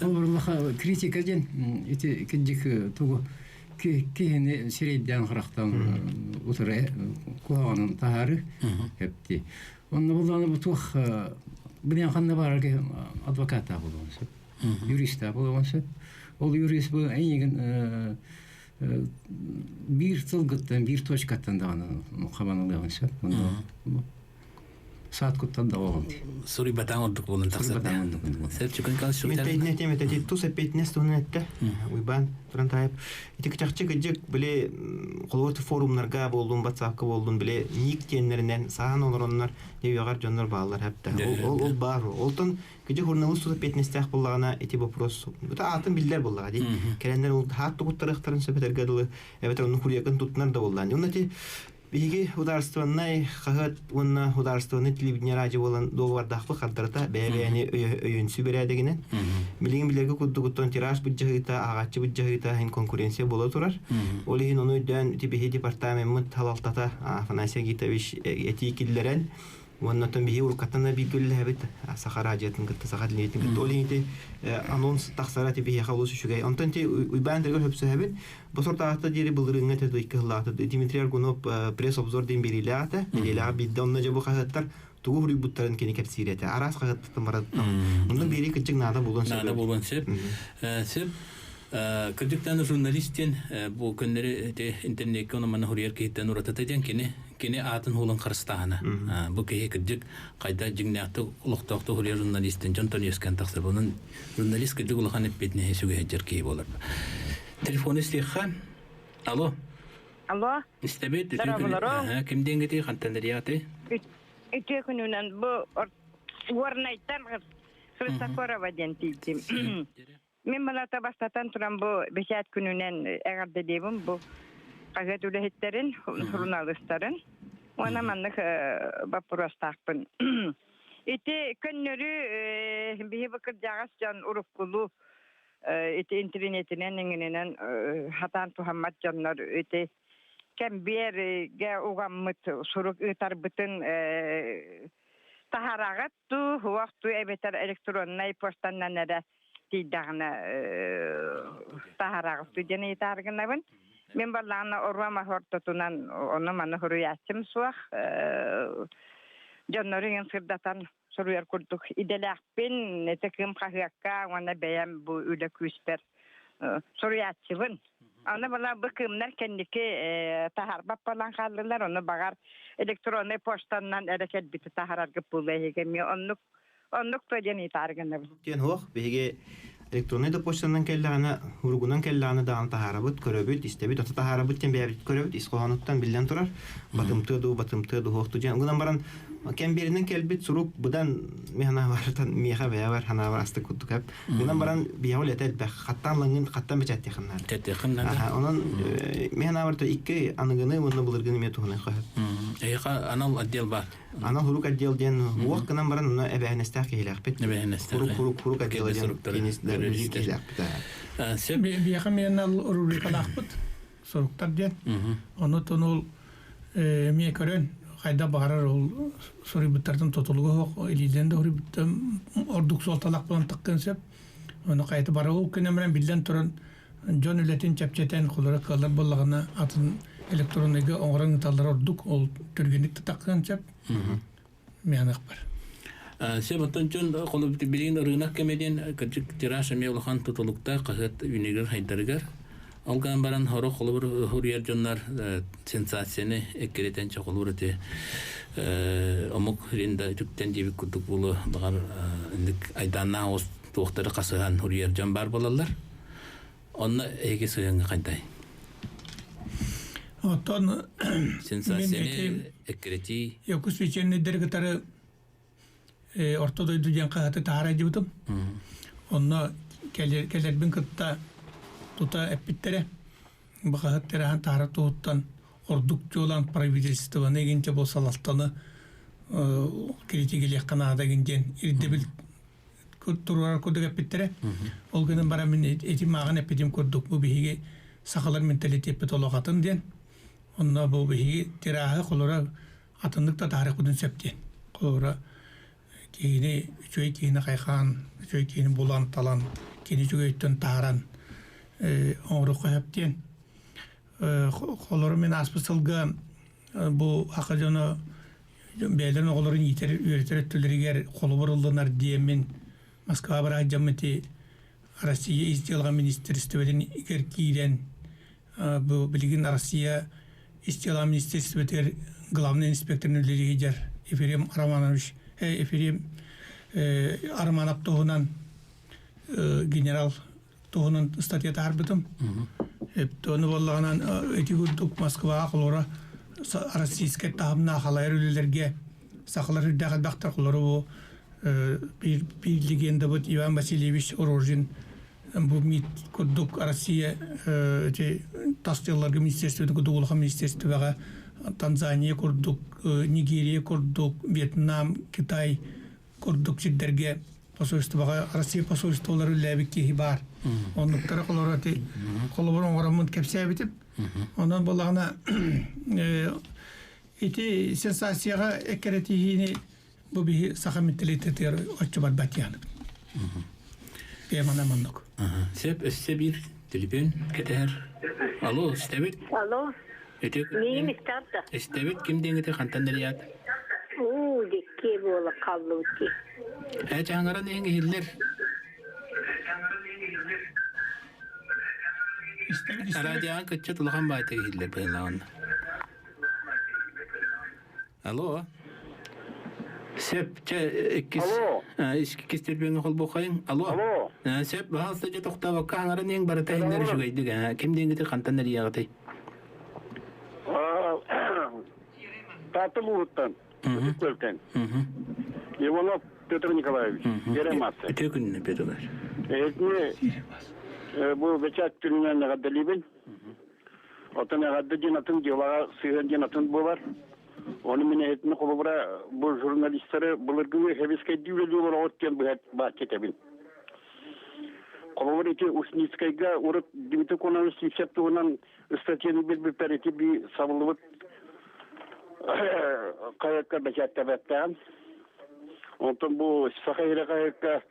Ол критика диэн ити кырдьык тугу киһини сирэйдээн харахтан утары куһаҕанын таһаары эпти. Онно буллаҕына бу туох билиэн ханна баарар киһи адвокаттаах буолуон сөп. Юристаах буолуон сөп. Ол юрист бу эйигин биир тылгыттан, биир точкаттан даҕаны хабан ылыаҕын сөп. Саат куттан да оҕом. Суруйбатаң ордук буолан тахсар. Сөп чүкүн кал Мен тейдине тем эти тус эппетинес туһунан этте. Уйбан Турантаев. Ити кычакчы кыдьык били холобур форумнарга болдун, ватсапка болдун били ник диэннэринэн саһан олороннор дебиҕар дьоннор бааллар хапта. Ол ол баар. Олтон кыдьык журналист тус эппетинестээх буллаҕына ити вопрос бута аатын биллэр буллаҕа ди. Кэлэннэр ол хаат тугуттарыахтарын сөп дылы эбэтэр онну хурьякын туттунар да буллаан. Онно ити Биһиги судаарыстыбаннай хаһыат уонна судаарыстыбаннай телевидение радио буолан дуогабардаахпыт хардарыта бэйэ-бэйэни өйөнсүү бэрээдэгинэн. Билигин билэргэ курдугуттан тираж быдьаһыыта, ааҕааччы быдьаһыыта иһин конкуренция буола турар. Ол иһин ону өйдөөн ити биһи департамеммыт салалтата Афанасий Агитович этии киллэрэн Уонна оттон биһи уруккаттан да бииргэ үлэлэһэбит Саха радиотын кытта, Саха телевидениетин кытта. Ол иһин ити анонс тахсара ити биһиэхэ олус үчүгэй. Онтон ити Уйбаан Дергер сөпсөһөбүн. Бу сортаахта диэри былырыыҥҥа ити икки сыллаахта Дмитрий Аргунов пресс-обзор диэн биэриилээх этэ. Нэдиэлэҕэ биирдэ онно дьэ бу хаһыаттар тугу суруйбуттарын кини кэпсиир этэ. Араас хаһыаттан барыттан. Онно биэрии кырдьык наада буолуон сөп. Наада буолуон сөп. Сөп. Кырдьыктан журналист диэн бу күннэри интернеккэ ону маны суруйар киһиттэн уратыта диэн кини кини аатын хуолун харыстааһына. Бу киһи кырдьык хайда дьиҥнээхтик олохтоохтук суруйар журналистын дьонтон үөскээн тахсар. Онон журналист кырдьык улахан эппиэтинэһи сүгэһэддьэр киһи буолар. Телефон истиэххэ. Алло. Алло. Истэбит. Здорово. Ким диэнгити хантан дэрияты? Үтүө күнүнэн бу Горнайтан. Христофорова диэн тиийдим. Мин балата бастатан туран бу бэчээт күнүнэн эҕэрдэлиибин бу хаһыат үлэһиттэрин, суруналыыстарын. Уонна маннык боппуруостаахпын. Ити көннөрү биһи бу кырдьаҕас дьон уруккулуу ити интэринэтинэн иҥининэн хатаан туһаммат дьоннор ити кэмбиэргэ угаммыт сурук ыытарбытын таһараҕыт дуу, суох дуу эбэтэр электроннай почтаннан эрэ тиийдэҕинэ таһараҕыт дуу диэн ыйытаары гынабын. Мин баллаана оруом аһы ортотунан ону-маны суруйааччым суох. Дьоннору иҥин сырдатан суруйар курдук идэлээхпин. Ити кыым хаһыакка уонна бэйэм бу үлэ күүспэр суруйааччыбын. Аны была бу кыымнар кэнники таһарбат буолан хааллылар, ону баҕар электроннай почтаннан эрэ кэлбити таһараргыт буолуо эһиги эмиэ оннук оннук то диэн ыйытаары гынабын. Диэн суох, биһиги электроннай да почтанан кэллэҕинэ, уругунан кэллэҕинэ даҕаны таһаарабыт, көрөбүт, истэбит, ото таһаарабыт диэн бэйэбит көрөбүт, ис хоһоонуттан биллэн турар, батымтыа дуу, батымтыа дуу суохтуу диэн. Гынан баран кэмбиэринэн кэлбит сурук быдан мин санаабар миэхэ бэйэбэр санаабар астык курдук эп. Гынан баран биһиэхэ үлэтэ элбэх. Хаттаан лаҥын хаттан бэчээттиэхин наада. Тэтиэхин наада. Онон мин санаабар икки аныгыны уонна былыргыны эмиэ туһунан сөп. Эйиэхэ анал отдел баар. Анал хурук отдел диэн уох гынан баран онно эбээһинэстээх киһилээхпит. Эбээһинэстээх. Хурук хурук хурук отдела диэн киһилээхпит. Сөп. Биһиэхэ эмиэ анал рубрикалаахпыт. Суруктар диэн. Ону тонул эмиэ көрөн хайда баҕарар ол суруйбуттартан тутулуга суох илиилэрин да суруйбуттан ордук суолталаах буолан таххыан сөп. Ону хайта бары ол күнэмрэн биллэн туран дьон үлэтин чэпчэтэн холоро кыаллар буоллаҕына атын электронныйга оҥорон ыыталлар ордук ол түргэнник да таххыан сөп. Мианах бар. Сөп оттон дьон холобур билигин ырыынак кэмэ диэн кырдьык тираж эмиэ улахан тутулуктаах хаһыат үүнүгэр хайдарыгар. Ол гынан баран хорох холобур хуруйар дьоннор сенсацияны эккирэтэн чохолуур ити омук ринда үтүктэн диэбит курдук буолуо баҕар инник айдааннаах оҕус туохтары хасыһан хуруйар дьон баар буолаллар. Онно эһиги сыһыаҥҥа хайдай? Оттон сенсацияны эккирэтии Якут священникдери кытары Орто дойду диэн хаһыаты таһаара дьыбытым. Онно кэлэрбин кытта тута эппиттэрэ. Бу хаһыат тираһан таһара туһуттан ордук чуолаан правительствоны игинчэ бу салалтаны критикилиэххэ наада игин диэн ирдэбил туруорар курдук эппиттэрэ. Ол гынан баран мин эти мааҕын эппитим курдук бу биһиги сахалар менталитеппит олох атын диэн. Онно бу биһиги тираһы холоро атыннык да таарыхпытын сөп диэн. Холобура киһини үчүгэй киһини хайхаан, үчүгэй киһини булан талан, кини үчүгэйтэн таһааран оҥоруохха сөп диэн. Холору мин ааспыт сылга бу аха дьоно бэйэлэрин оҕолорун иитэр үөрэтэр өттүлэригэр холобур ыллынар диэммин Москва бараат дьаммыти Россия ис дьыалаҕа министерствотын игэр киирэн бу билигин Россия ис дьыалаҕа министерствотыгар главный инспекторын үлэлиир Ефрем Романович Ефрем Романов туһунан генерал туһунан статья таһаарбытым. Ону буоллаҕынан ити курдук Москваҕа холоро российскай таһымнаах халайар үлэлэргэ сахалар үрдээх элбэхтэр холоро бу биир легендабыт Иван Васильевич Рожин бу МИД курдук Россия ити тас дьылларга министерствотын курдук улахан министерствоҕа Танзания курдук Нигерия курдук Вьетнам Китай курдук сирдэргэ посольствоҕа Россия посольстволар үлэлээбит киһи баар. Оннуктара холоро ити холобур оҥороммун кэпсээбитим. Онон буоллаҕына ити сенсацияҕа эккирэтиһиини бу биһи саха менталитетыгар оччо барбат диэхнэбит. Бэйэм маннык. Сөп өссө биир телефон кэтэһэр. Алло, истэбит? Алло. Миигин истэҕит да? Истэбит ким диэҥити хантан нэрийэт? Уу, дикки буола хааллыбыт дии. Ээ, чаҥаран иһин иһиллэр. Радиоҕа кыччат улахан баайта иһиллэр быһыылааҕын. Алло. Сөп, чэ, иккис, иккис түрбүөҥҥэ холбуоххайыҥ. Алло. Алло. Сөп, баһаалыста дьэ тохтообокко аҥарын иһин барыта иһиллэр үчүгэйдик. Ким диэҥҥитий хантан эрийэҕитий? Таатта улууһуттан, Ытык Күөлтэн. Иванов. Петр Николаевич, Еремасы. Үтүө күнүнэн, Петр Николаевич. Эһитини бу бэчээт күнүнэн эҕэрдэлиибин. Оттон эҕэрдэ диэн атын дьыалаҕа сыһыан диэн атын буолар. Ону мин эһитини холобура бу журналистары былыргы хэбискэйдии үлэлии олороҕут диэн быһа бааччы этэбин. Холобур ити Ушницкайга урут Дмитрий Конович Сивцев туһунан ыстатыйаны билбиппэр ити би сабыллыбыт хаһыакка бэчээттэбэттээн. Онтон бу Саха сирэ хаһыакка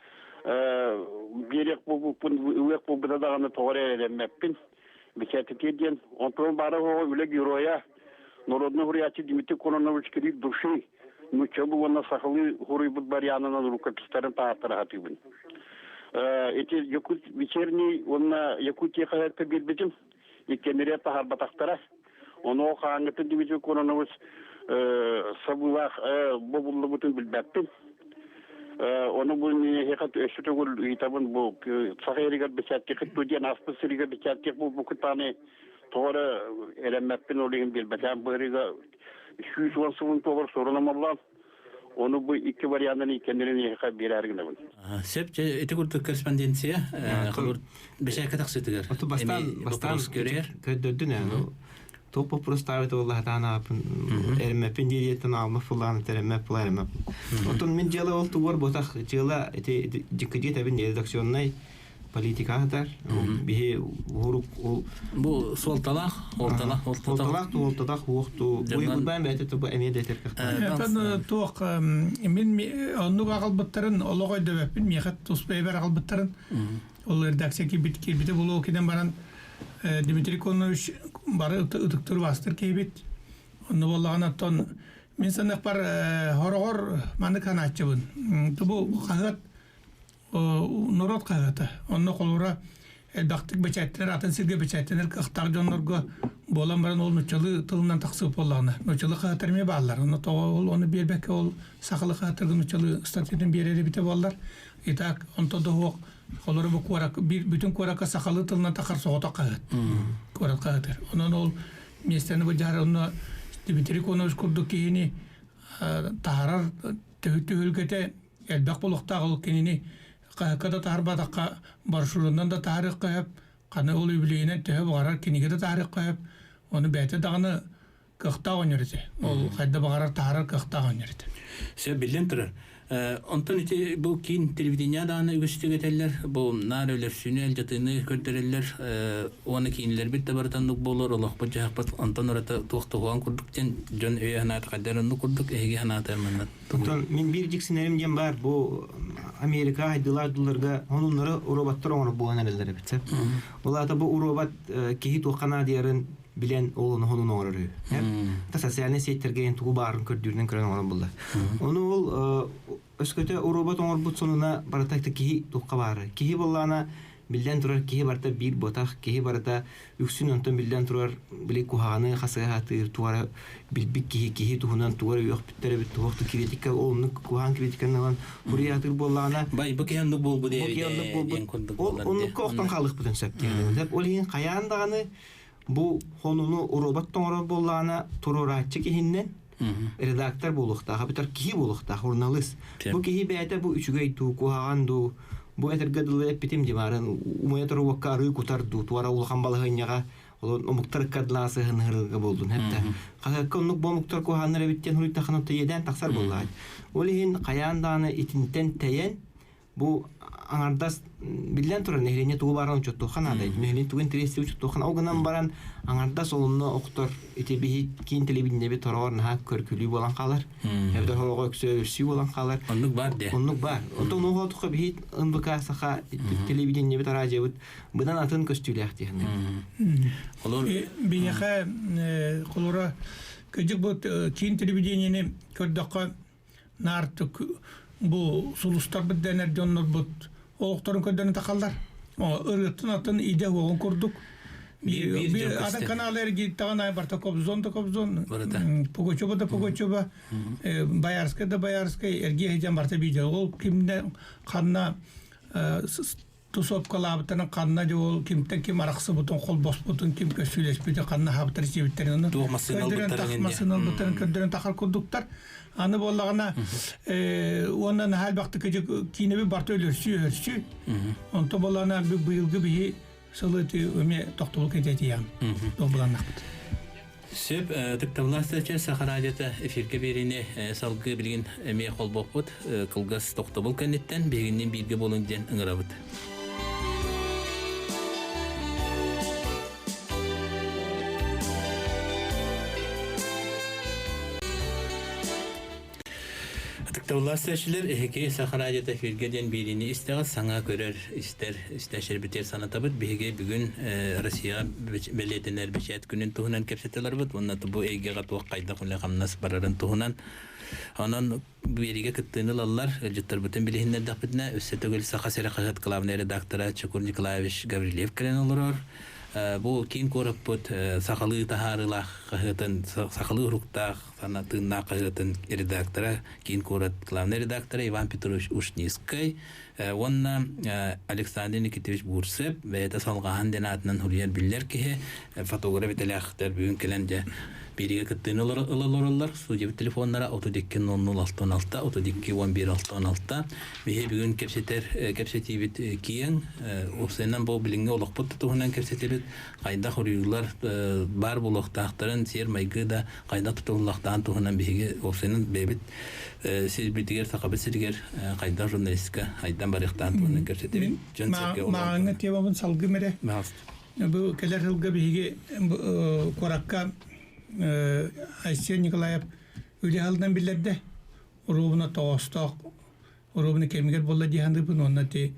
биэриэх буолбуппун, ылыах буолбута даҕаны тоҕо эрэ эрэммэппин. Бэчээттэтиэ диэн. Онтон баара үлэ геройа народный суруйааччы Дмитрий Кононович Крик души нууччалыы уонна сахалыы суруйбут барьянынан рукопистарын таһааттара сатыыбын. Ити Якут вечерний уонна Якутия хаһыакка биэрбитим. Иккиэннэрэ таһаарбатахтара. Ону хаһааҥҥыттан Дмитрий Кононович сабыылаах бобуллубутун билбэппин. Ону бу эһиэхэ өссө төгүл ыйытабын бу Саха сиригэр бэчээттиэххит дуо диэн ааспыт сиригэр бэчээттиэх буолбуккут даҕаны тоҕо эрэ эрэммэппин ол иһин биэрбэтэҕим быһарыыга 110 сылын туолар сорунамаллаан ону бу икки варианын иккиэннэрин эһиэхэ биэрээри гынабын. Сөп, ити курдук корреспонденция холур бэчээккэ тахсыытыгар бастаан бастаан көрөр. Көрдөрдүн ээ ну туох вопрос ставит буолла хатаан аапын эрэммэппин диэриэттэн аалма фулаан эрэммэп була эрэммэп. Оттон мин дьыала ол тугар ботах дьыала ити диккидиэт эбин редакционнай политикаһытар биһи уһурук ол бу суолталаах суолталаах суолталаах суолталаах уохту буйгурбаан бэйэтэ тубу эмиэ да этэр Оттон туох мин оннук аҕалбыттарын олох өйдөбөппүн миэхэ туспа эбэр аҕалбыттарын ол редакция киирбит киирбитэ булуо кинэн баран Дмитрий Конович бары ытыктыр бастыр киһибит онно буоллаҕына оттон мин саныахпар хороҕор маннык санааччыбын бу хаһыат норуот хаһыата. Онно холобура элбэхтик бэчээттэнэр, атын сиргэ бэчээттэнэр кыахтаах дьоннорго буолан баран ол нуччалыы тылынан тахсыбыт буоллаҕына, нуччалыы хаһыаттар эмиэ бааллар. Онно тоҕо ол ону биэрбэккэ ол сахалыы хаһыаттарга нуччалыы ыстатыйатын биэрэр эбитэ буоллар. Итак, онто да суох холобура бу куорак бүтүн куоракка сахалыы тылынан тахар соҕотох хаһыат. Куорат хаһыатар. Онон ол миэстэни былдьаһар онно Дмитрий Конович курдук киһини таһарар түһүлгэтэ элбэх болохтаах ол кинини хаһыакка да таһарбатахха брошюранан да таһарыахха сөп ханы ол үбүлүөйүнэн төһө баҕарар кинигэ да таһарыахха сөп ону бэйэтэ даҕаны кыахтаах оонньор этэ ол хайда баҕарар таһарар кыахтаах оонньор этэ Сөп биллэн турар. Онтон ити бу киин телевидение даҕаны үгүстүк этэллэр. Бу наар өлөрсүүнү, алдьатыыны көрдөрөллөр. Уонна киинилэрбит да барыта оннук буолар, олохпут-дьаһахпыт онтон ураты туох туһуан курдук диэн дьон өйө санаата хайдар оннук курдук эһиги санаатар манна. Оттон мин биир дьиксинэрим диэн баар бу Америка хайдылаах дылларга онуннары уробаттар оҥорор буолан эрэллэр эбит сөп. Ол аата бу уробат киһи туохха наадыйарын билэн ол ону хонун оҥорор үһү. Та социальнай сетьтерге эн тугу баарын көрдүүрүнэн көрөн оҥорон булла. Ону ол өскөтө уробат оҥорбут сонуна барыта киһи туохха баары. Киһи буоллаана биллэн турар киһи барыта биир ботах, киһи барыта үксүн онтон биллэн турар били куһаҕаны хасыһа сатыыр тугара билбит киһи киһи туһунан тугара үөхпүттэр эбит туох да критика оннук куһаҕан критиканы ылан суруйаатыр буоллаҕына бай бу киһи оннук буолбут диэн курдук ол оннукка охтон хаалыахпытын сөп диэн ол иһин хайаан даҕаны бу хонуну уруобат тоҥорор буоллаҕына туруорааччы киһиннэн редактор буолуохтаах эбэтэр киһи буолуохтаах журналист бу киһи бэйэтэ бу үчүгэй дуу куһаҕан дуу бу этэргэ дылы эппитим димарын умайа туруокка арыы кутар дуу туора улахан балаһыанньаҕа ол омуктар ыккардылаа сыһынһырга буолдун хэптэ хаһыакка оннук бу омуктар куһааннар эбиттен хуруйтахана тыйеден тахсар буоллаҕа ол иһин хайаан даҕаны итинтэн тэйэн Бу аҥардас биллэн турар нэһилиэнньэ тугу баарынан учуоттуохха наада. Нэһилиэнньэ тугу интэриэстии учуоттуохха ол гынан баран аҥардас олунна охтор ити биһи киин телевидениебит тороҕор наһаа көркүлүү буолан хаалар. Эбэтэр сороҕо өксө өрсүү буолан хаалар. Оннук баар дии. Оннук баар. Онтон уһуотухха биһи НВК саха телевидениебит араадьыйабыт быдан атын көстүүлээх диэхинэ. Олор Биһиэхэ холура кыдьык бу киин телевидениени көрдөххө наартык бу сулустарбыт дэнэр дьоннорбут олохторун көрдөрөн тахаллар. Ырыаттын атын идэ уоҕун курдук. Атын канал эргиттаҕын ай барта Кобзон да Кобзон, Пугачева да Пугачева, Боярскай да Боярскай эргиэ сылдьан барта видео. Ол кимне ханна. Тусовкалаабыттарын ханна дьэ ол кимтэн ким арахсыбытын, холбоспутун, ким көссүүлэспитин, ханна аһаабыттар сиэбиттэрин ону Туох массыына көрдөрөн ылбыттарын тах инде. массыына ылбыттарын көрдөрөн тахар курдуктар. Аны буоллаҕына уонна наһаа элбэхтик киинэби барта өлөрсүү өһөрсүү. Онто буоллаҕына быйылгы биһи сылы эмиэ тохтобул кэтэтийэм. Долбуланнахпыт. Сөп, тыктабылаах сача Саха радиота эфиргэ биэриини салгыы билигин эмиэ холбоппут кылгас тохтобул кэнниттэн биһигинниин бииргэ буолуҥ диэн ыҥырабыт. Ытыктабыллаах истээччилэр, эһиги Саха радиота эфиргэ диэн биэриини истэҕит, саҥа көрөр, истэр, истээччилэрбитигэр санатабыт. Биһиги бүгүн Россияҕа бэлиэтэнэр бэчээт күнүн туһунан кэпсэтэлэрбит уонна бу эйгэҕэ туох хайдах үлэ-хамнас барарын туһунан. Онон биэриигэ кыттыыны ылаллар. Ыалдьыттарбытын билиһиннэрдэхпитинэ, өссө төгүл Саха сирэ хаһыат главнай редактора Чокур Николаевич Гаврильев кэлэн олорор. Бу киин куораппыт сахалыы таһаарыылаах хаһыатын, сахалыы уруктаах Сана тыыннаах хаһыатын редактора, киин куорат главный редактора Иван Петрович Ушницкай уонна Александр Никитович Бурцев бэйэтэ салҕаһан диэн аатынан суруйар биллэр киһи, фотограф идэлээхтэр бүгүн кэлэн дьэ биэриигэ кыттыыны ыла олороллор. Студиябыт телефоннара 32 00 66 32 11 66. Биһи бүгүн кэпсэтэр кэпсэтиибит киэҥ. Уопсайынан бу билиҥҥи олохпут туһунан кэпсэтэбит. Хайдах уруйуулар баар буолуохтаахтарын, сиэр-майгы да хайдах тутуллахтаан туһунан биһиги уопсайынан бэйэбит сирбитигэр, Сахабыт сиригэр хайдах журналистика хайдан барыахтаан туһунан кэпсэтэбит. Дьон-сэргэ Мааҥҥа темабын салгым эрэ. Бу кэлэр сылга биһиги куоракка Айсен Николаев үлэ аһылынан биллэрдэ. Уруубуна тоҕоостоох уруубуна кэмигэр буолла дии саныыбын уонна ти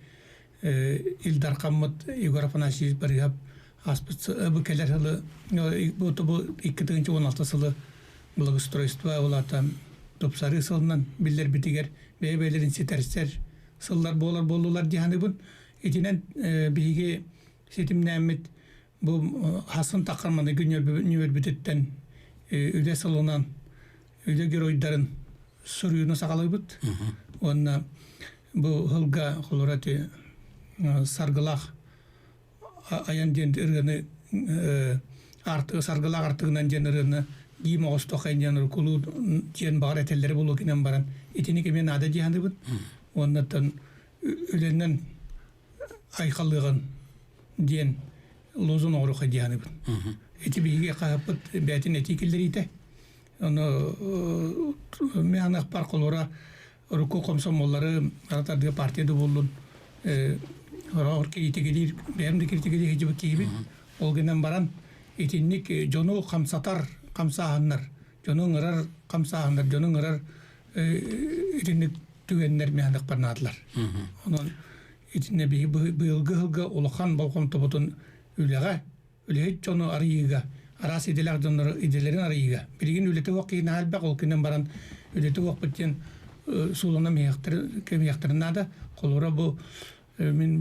Ил Дархаммыт Егор Афанасьевич Барыһап ааспыт бу кэлэр сылы бу бу 2016 сылы благоустройство улаата тупсарыы сылынан биллэрбитигэр бэйэ-бэйэлэрин ситэрсэр сыллар буолар буоллулар дии саныыбын. Итинэн биһиги ситимнээммит бу хасын таххарманы күнүөрбүтүттэн үлэ сылынан үлэ геройдарын суруйууну саҕалыыбыт. Уонна бу сылга холура ити саргылаах айан диэн ырыаны саргылаах артыгынан диэн ырыаны гиим оҕостох диэн кулуу диэн баҕар этэллэри булуо гынан баран итини кими наада дии саныыбын. Уоннаттан үлэнэн айхаллыаҕын диэн лозун оҥоруохха дии саныыбын. Ити биһиги хаһыппыт бэйэтин этии киллэриитэ. Ону мианахпар холура урукку комсомоллары аратардыга партия да буоллун ор критикилиир бэйэм да критикилии сылдьыбыт киһибит. Ол гынан баран итинник дьону хамсатар хамсааһыннар, дьону ыҥырар хамсааһыннар, дьону ыҥырар итинник түгэннэр мианахпар наадалар. Онон итиннэ биһи быйылгы сылга улахан болҕомтобутун үлэҕэ үлэһит дьону арыйыыга, араас идэлээх дьоннору идэлэрин арыйыыга. Билигин үлэтэ суох киһи наһаа элбэх, ол гынан баран үлэтэ суохпут диэн сууланан кэмиэхтэрин наада. Холобура бу мин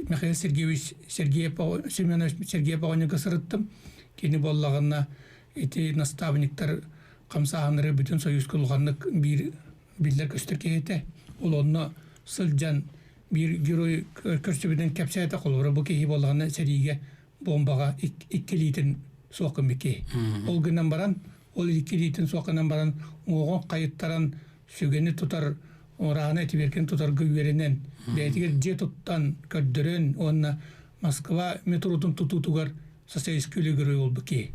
Михаил Сергеевич Сергеев Семенович Сергеев оҕонньорго сырыттым. Кини буоллаҕына ити наставниктар хамсааһыннары бүтүн Союзка улаханнык биир биллэр-көстөр киһи этэ. Ол онно сылдьан биир герой көрсүбүтүн кэпсээтэ. Холобура бу киһи буоллаҕына сэриигэ бомбаҕа икки илиитин суох гыммыт киһи. Ол гынан баран, ол икки илиитин суох гынан баран, уоҕун хайыттаран сүгэни тутар, урааны этибиэркин тутарга үөрэнэн, бэйэтигэр дьиэ туттан, көрдөрөн уонна Москва метротун тутуутугар социалистический үлэ герой буолбут киһи.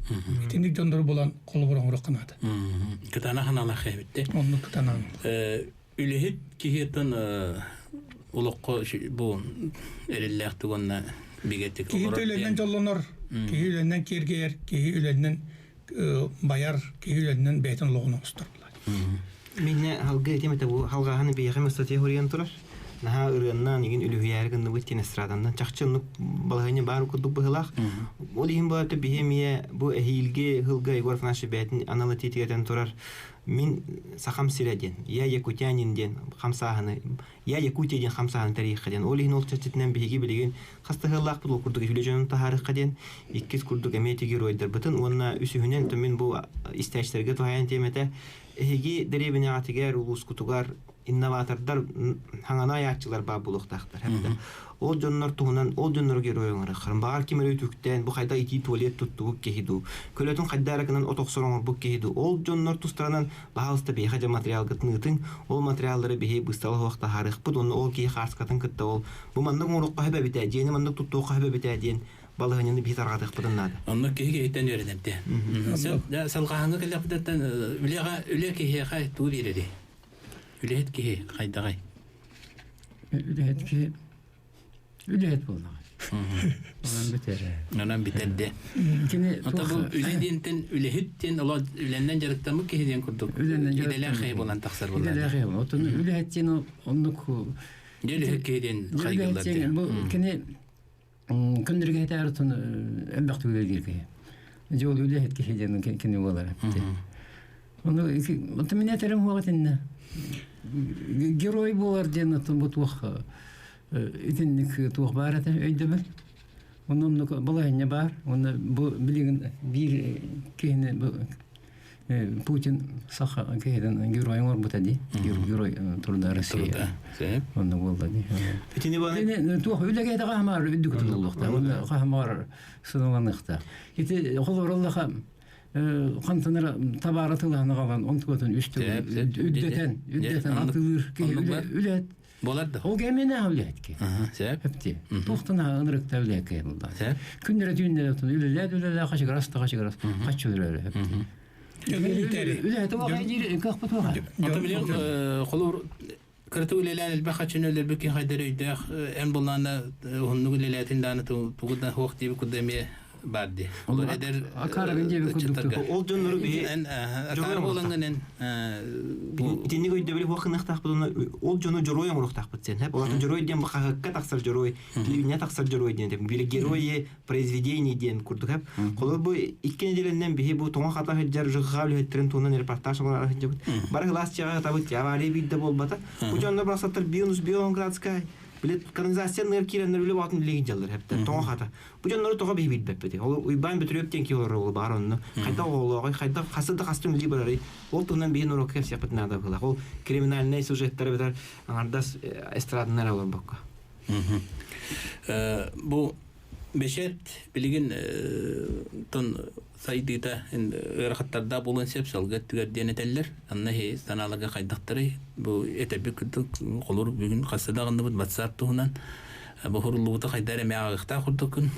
Итинник дьоннору булан холобур оҥоруохха наада. Кытаанах аналаах эбитте. Оннук кытаанах. Үлэһит киһиттэн олоххо бу эрэллээхтик уонна бигэтик Киһи үлэннэн дьоллонор, киһи үлэннэн киэргэйэр, киһи үлэннэн байар, киһи үлэннэн бэйэтин олоҕун оҥостор. Минне халгы этим это бу халгаһаны биһиэхэ статья хуруйан турар. Наһаа ырыаннаан игин үлүһүйээри гынныбыт диэн эстраданнан чахчы оннук балаһыанньа баар курдук быһыылаах. Ол иһин бу биһи эмиэ бу эһиилги сылга Егор Афанасьевич бэйэтин анал этиитигэр турар мин сахам сирэ диэн я якутянин диэн хамсааһыны я Якутия диэн хамсааһыны тэрийиэххэ диэн ол иһин ол чэрчитинэн биһиги билигин хас да сыаллаахпыт ол курдук үлэ дьонун таһаарыахха диэн иккис курдук эмиэ ити геройдарбытын уонна үсүһүнэн мин бу истээччилэргэ туһаайан тиэмэтэ эһиги дэриэбинэҕитигэр улуускутугар Инноватордар хаҥана айааччылар баар буолуохтаахтар. Ол дьоннор туһунан ол дьоннору герой оҥороххорун баҕар ким эрэ үтүктээн бу хайда итии туалет туттубут киһи дуу, көлөтүн хайда эрэ гынан от охсор оҥорбут киһи дуу, ол дьоннор тустарынан баһаалыста биһиэхэ дьэ материалгытын ыытыҥ, ол материаллары биһи быыстала суох таһаарыахпыт уонна ол киһи хааскатын кытта ол бу маннык оҥоруохха сөп эбитэ, дьиэни маннык туттуохха сөп эбитэ диэн балаһыанньаны биһи тарҕатыахпытын наада. Онно киһи киһиттэн үөрэнэрдэ. Салҕааһыҥҥа кэллэхпититтэн үлэҕэ үлэ киһиэхэ тугу биэрэрий? Үлэһит киһи хайдаҕай? Үлэһит киһи үлэһит буоллаҕа. Онон бүтэрэ. Онон бүтэрдэ. Кини Ата бу үлэ диэнтэн үлэһит диэн оло үлэннэн дьарыктаммыт киһи диэн курдук идэлээх киһи буолан тахсар буолла. Идэлээх киһи. Отон үлэһит диэн оннук үлэһит киһи диэн хайгыллар диэн. Бу кини күннэргэ этээр отон элбэх үлэлиир киһи. Дьэ ол үлэһит киһи диэн кини буолар. Ону отон мин этэрим хуоҕа итиннэ. Герой буолар диэн отон бу туох итинник туох баар этэ өйдөбүл. Онно оннук балаһыанньа баар. Онно бу билигин биир киһини бу Путин саха киһитин герой оҥорбута дии. Герой труда России. Онно буолла дии. Итини туох үлэгэ хаһамаар үрдүк тутуллуохта. Онно хаһамаар сыналаныахта. Ити холороллаха хантанара табаара тылаһына қалан онтугатын үстү үддэтен үддэтен атылыр киһи үлэт Болар да. Ол кэминэ үлэһит Сөп. Хөпти. Туохтан ынырыкта үлэһит булла. Күннэрэ түүннэрэ үлэлээд үлэлээ хачыгырас да хачыгырас хаччы үлэлээ. Үлэһит уоҕа диир кыахпыт уоҕа. Ата билен холур кырты үлэлээн элбэх хаччыны өлөрбүт киһи хайдар өйдөөх эн буллаана уһуннук үлэлээтин дааны тугу да хуох диэби курда эмиэ бар ди. Олор эдэр Акаарыгын диэби курдук. Ол дьоннору биһи эн акаар буолаҥҥын эн итинник өйдөбүлү хуох гыныахтаахпыт уонна ол дьону дьоруой оҥоруохтаахпыт сен ол атын дьоруой диэн бу хаһыакка тахсар дьоруой телевидение тахсар дьоруой диэн били герои произведений диэн курдук хэп холор бу икки неделеннэн биһи бу тоҥо хата сылдьар ЖХ үлэһиттэрин туһунан репортаж оҥоро сылдьабыт бары кылаас дьиэҕэ ытабыт авария биирдэ буолбата бу дьоннор барахсаттар бионус бионградскай билет канализация ныр киирэннэр үлэ баатын үлэ дьаллар хэптэр тоҥо хата Бу дьоннору тоҕо биһи билбэппитий? Ол Уйбаан Бөтүрүөп диэн киһи олорор баар онно. Хайдах оҕолооҕой, хайдах хасы да хастым үлии барарый? Ол туһунан биһи норуокка кэпсиэхпит наада быһыылаах. Ол криминальнай сюжеттары бэтэр аҥардас эстраданы эрэ олорбокко. Бу бэчээт билигин тон сайдыыта ыарахаттардаах буолуон сөп салгы өттүгэр диэн этэллэр. Анна иһи санааларга хайдахтарый? Бу этэрбит курдук холур бүгүн хасса даҕынныбыт WhatsApp туһунан бу хуруллубута хайда эрэ эмиэ ааҕыахтаах курдуккун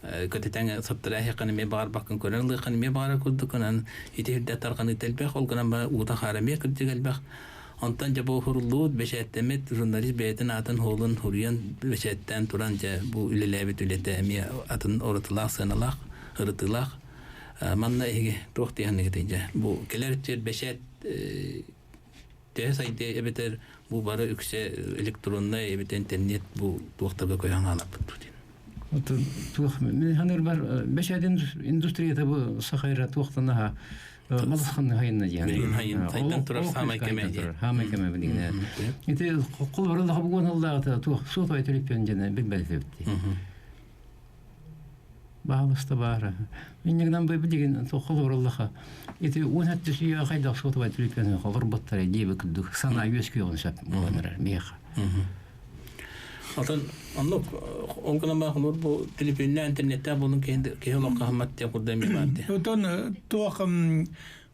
көтүтэн соттарааһыаххын эмиэ баҕарбаккын көрөн ылыаххын эмиэ баҕарар курдуккун ан ити үрдэ тарҕаныыта элбэх ол гынан баран уута хаара эмиэ кырдьык элбэх онтон дьэ бу хуруллубут бэчээттэммит журналист бэйэтин аатын хуолун хуруйан бэчээттээн туран дьэ бу үлэлээбит үлэтэ эмиэ атын уратылаах сыаналаах ырытыылаах манна эһиги туох диэхиниги дьэ бу кэлэр өттүгэр бэчээт төһө сайдыа эбэтэр бу бары үксэ электроннай эбэтэр интернет бу туохтарга көһөн хааларбыт дуу диэн. Туох мин саныырбар бэчээт индустрията бу сахайра туохтан аха малысханны хайынна диэн. Хайын сайдан турар саамай кэмэ диэн. Хаамай кэмэ билигин. Ити холбороллоха бугуон аллааҕыта туох суотабай төлөпүөн диэн билбэт эбит. Баалыста баара. Иннигинэн бу билигин холобураллаха ити уон сэттэ сүйэ хайдах суотабай төлөпүөнү холорботтар диэби курдук санаа үөскүөҕүн сөп буолан эрэр миэхэ. Отон оннук ол гынан баран холобур бу төлөпүөннээх интернеттээх буолун киһи олоххо хаһыммат диэн курдук эмиэ баар дии. Отон туох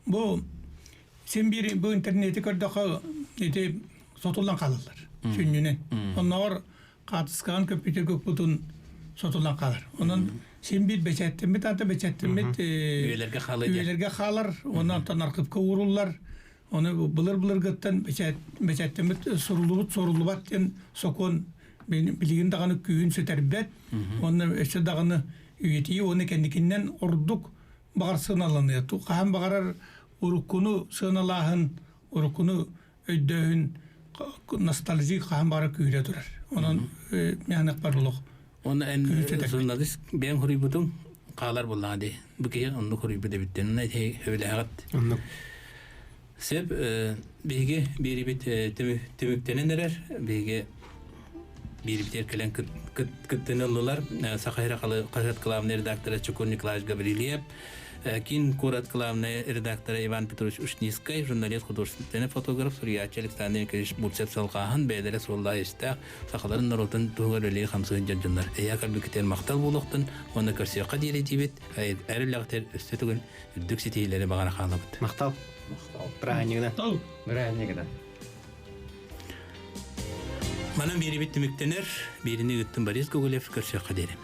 бу син биир бу интернети көрдөххө ити сотуллан хаалаллар сүнньүнэн. Оннооҕор хаартыскаҕын көппүтү көппутун сотулан хаалар. Онон син биир бэчээттэммит аата бэчээттэммит үйэлэргэ хаалар үйэлэргэ хаалар. Онон онтон архыыпка ууруллар. Ону былыр-былыргыттан бэчээттэммит суруллубут суруллубат диэн сокуон билигин даҕаны күүһүн сүтэрбэт. Уонна өссө даҕаны үйэтийии уонна кэнникиннэн ордук баҕар сыаналаныа. Хаһан баҕарар уруккуну сыаналааһын, уруккуну өйдөөһүн ностальжи хаһан баара күүрэ турар. Онон миэхэ бар олох. Оны эн журналист бэйэҥ хоруйбутуҥ хаалар буоллаҕа дии. Бу киһи оннук хоруйбут эбиттэн. Онно сөбүлээҕит. Оннук. Сөп, биһиги биэрибит түмүктэнэн эрэр. Биһиги биэрибитигэр кэлэн кыттыны ыллылар. Саха хаһыат главный редактора Чукур Николаевич Гаврильев, Киин куорат главный редактора Иван Петрович Ушницкай, журналист, художественный фотограф, суруйааччы Александр Николаевич Бурцев салҕааһын бэйэлэрэ суоллаах истээх сахаларын норуотун туһугар үлэлии хамсыыр дьон-дьоннор. Эйээ кэлбиккитигэр махтал буолуохтун уонна көрсүөххэ диэри диибит. Эр үлэҕитигэр өссө төгүл үрдүк ситиһиилэри баҕара хаалабыт. Махтал. Махтал. Бырааһынньыгынан. Бырааһынньыгынан. Манан биэрибит түмүктэнэр. Биирини ыыттым Борис Гоголев көрсүөххэ диэри.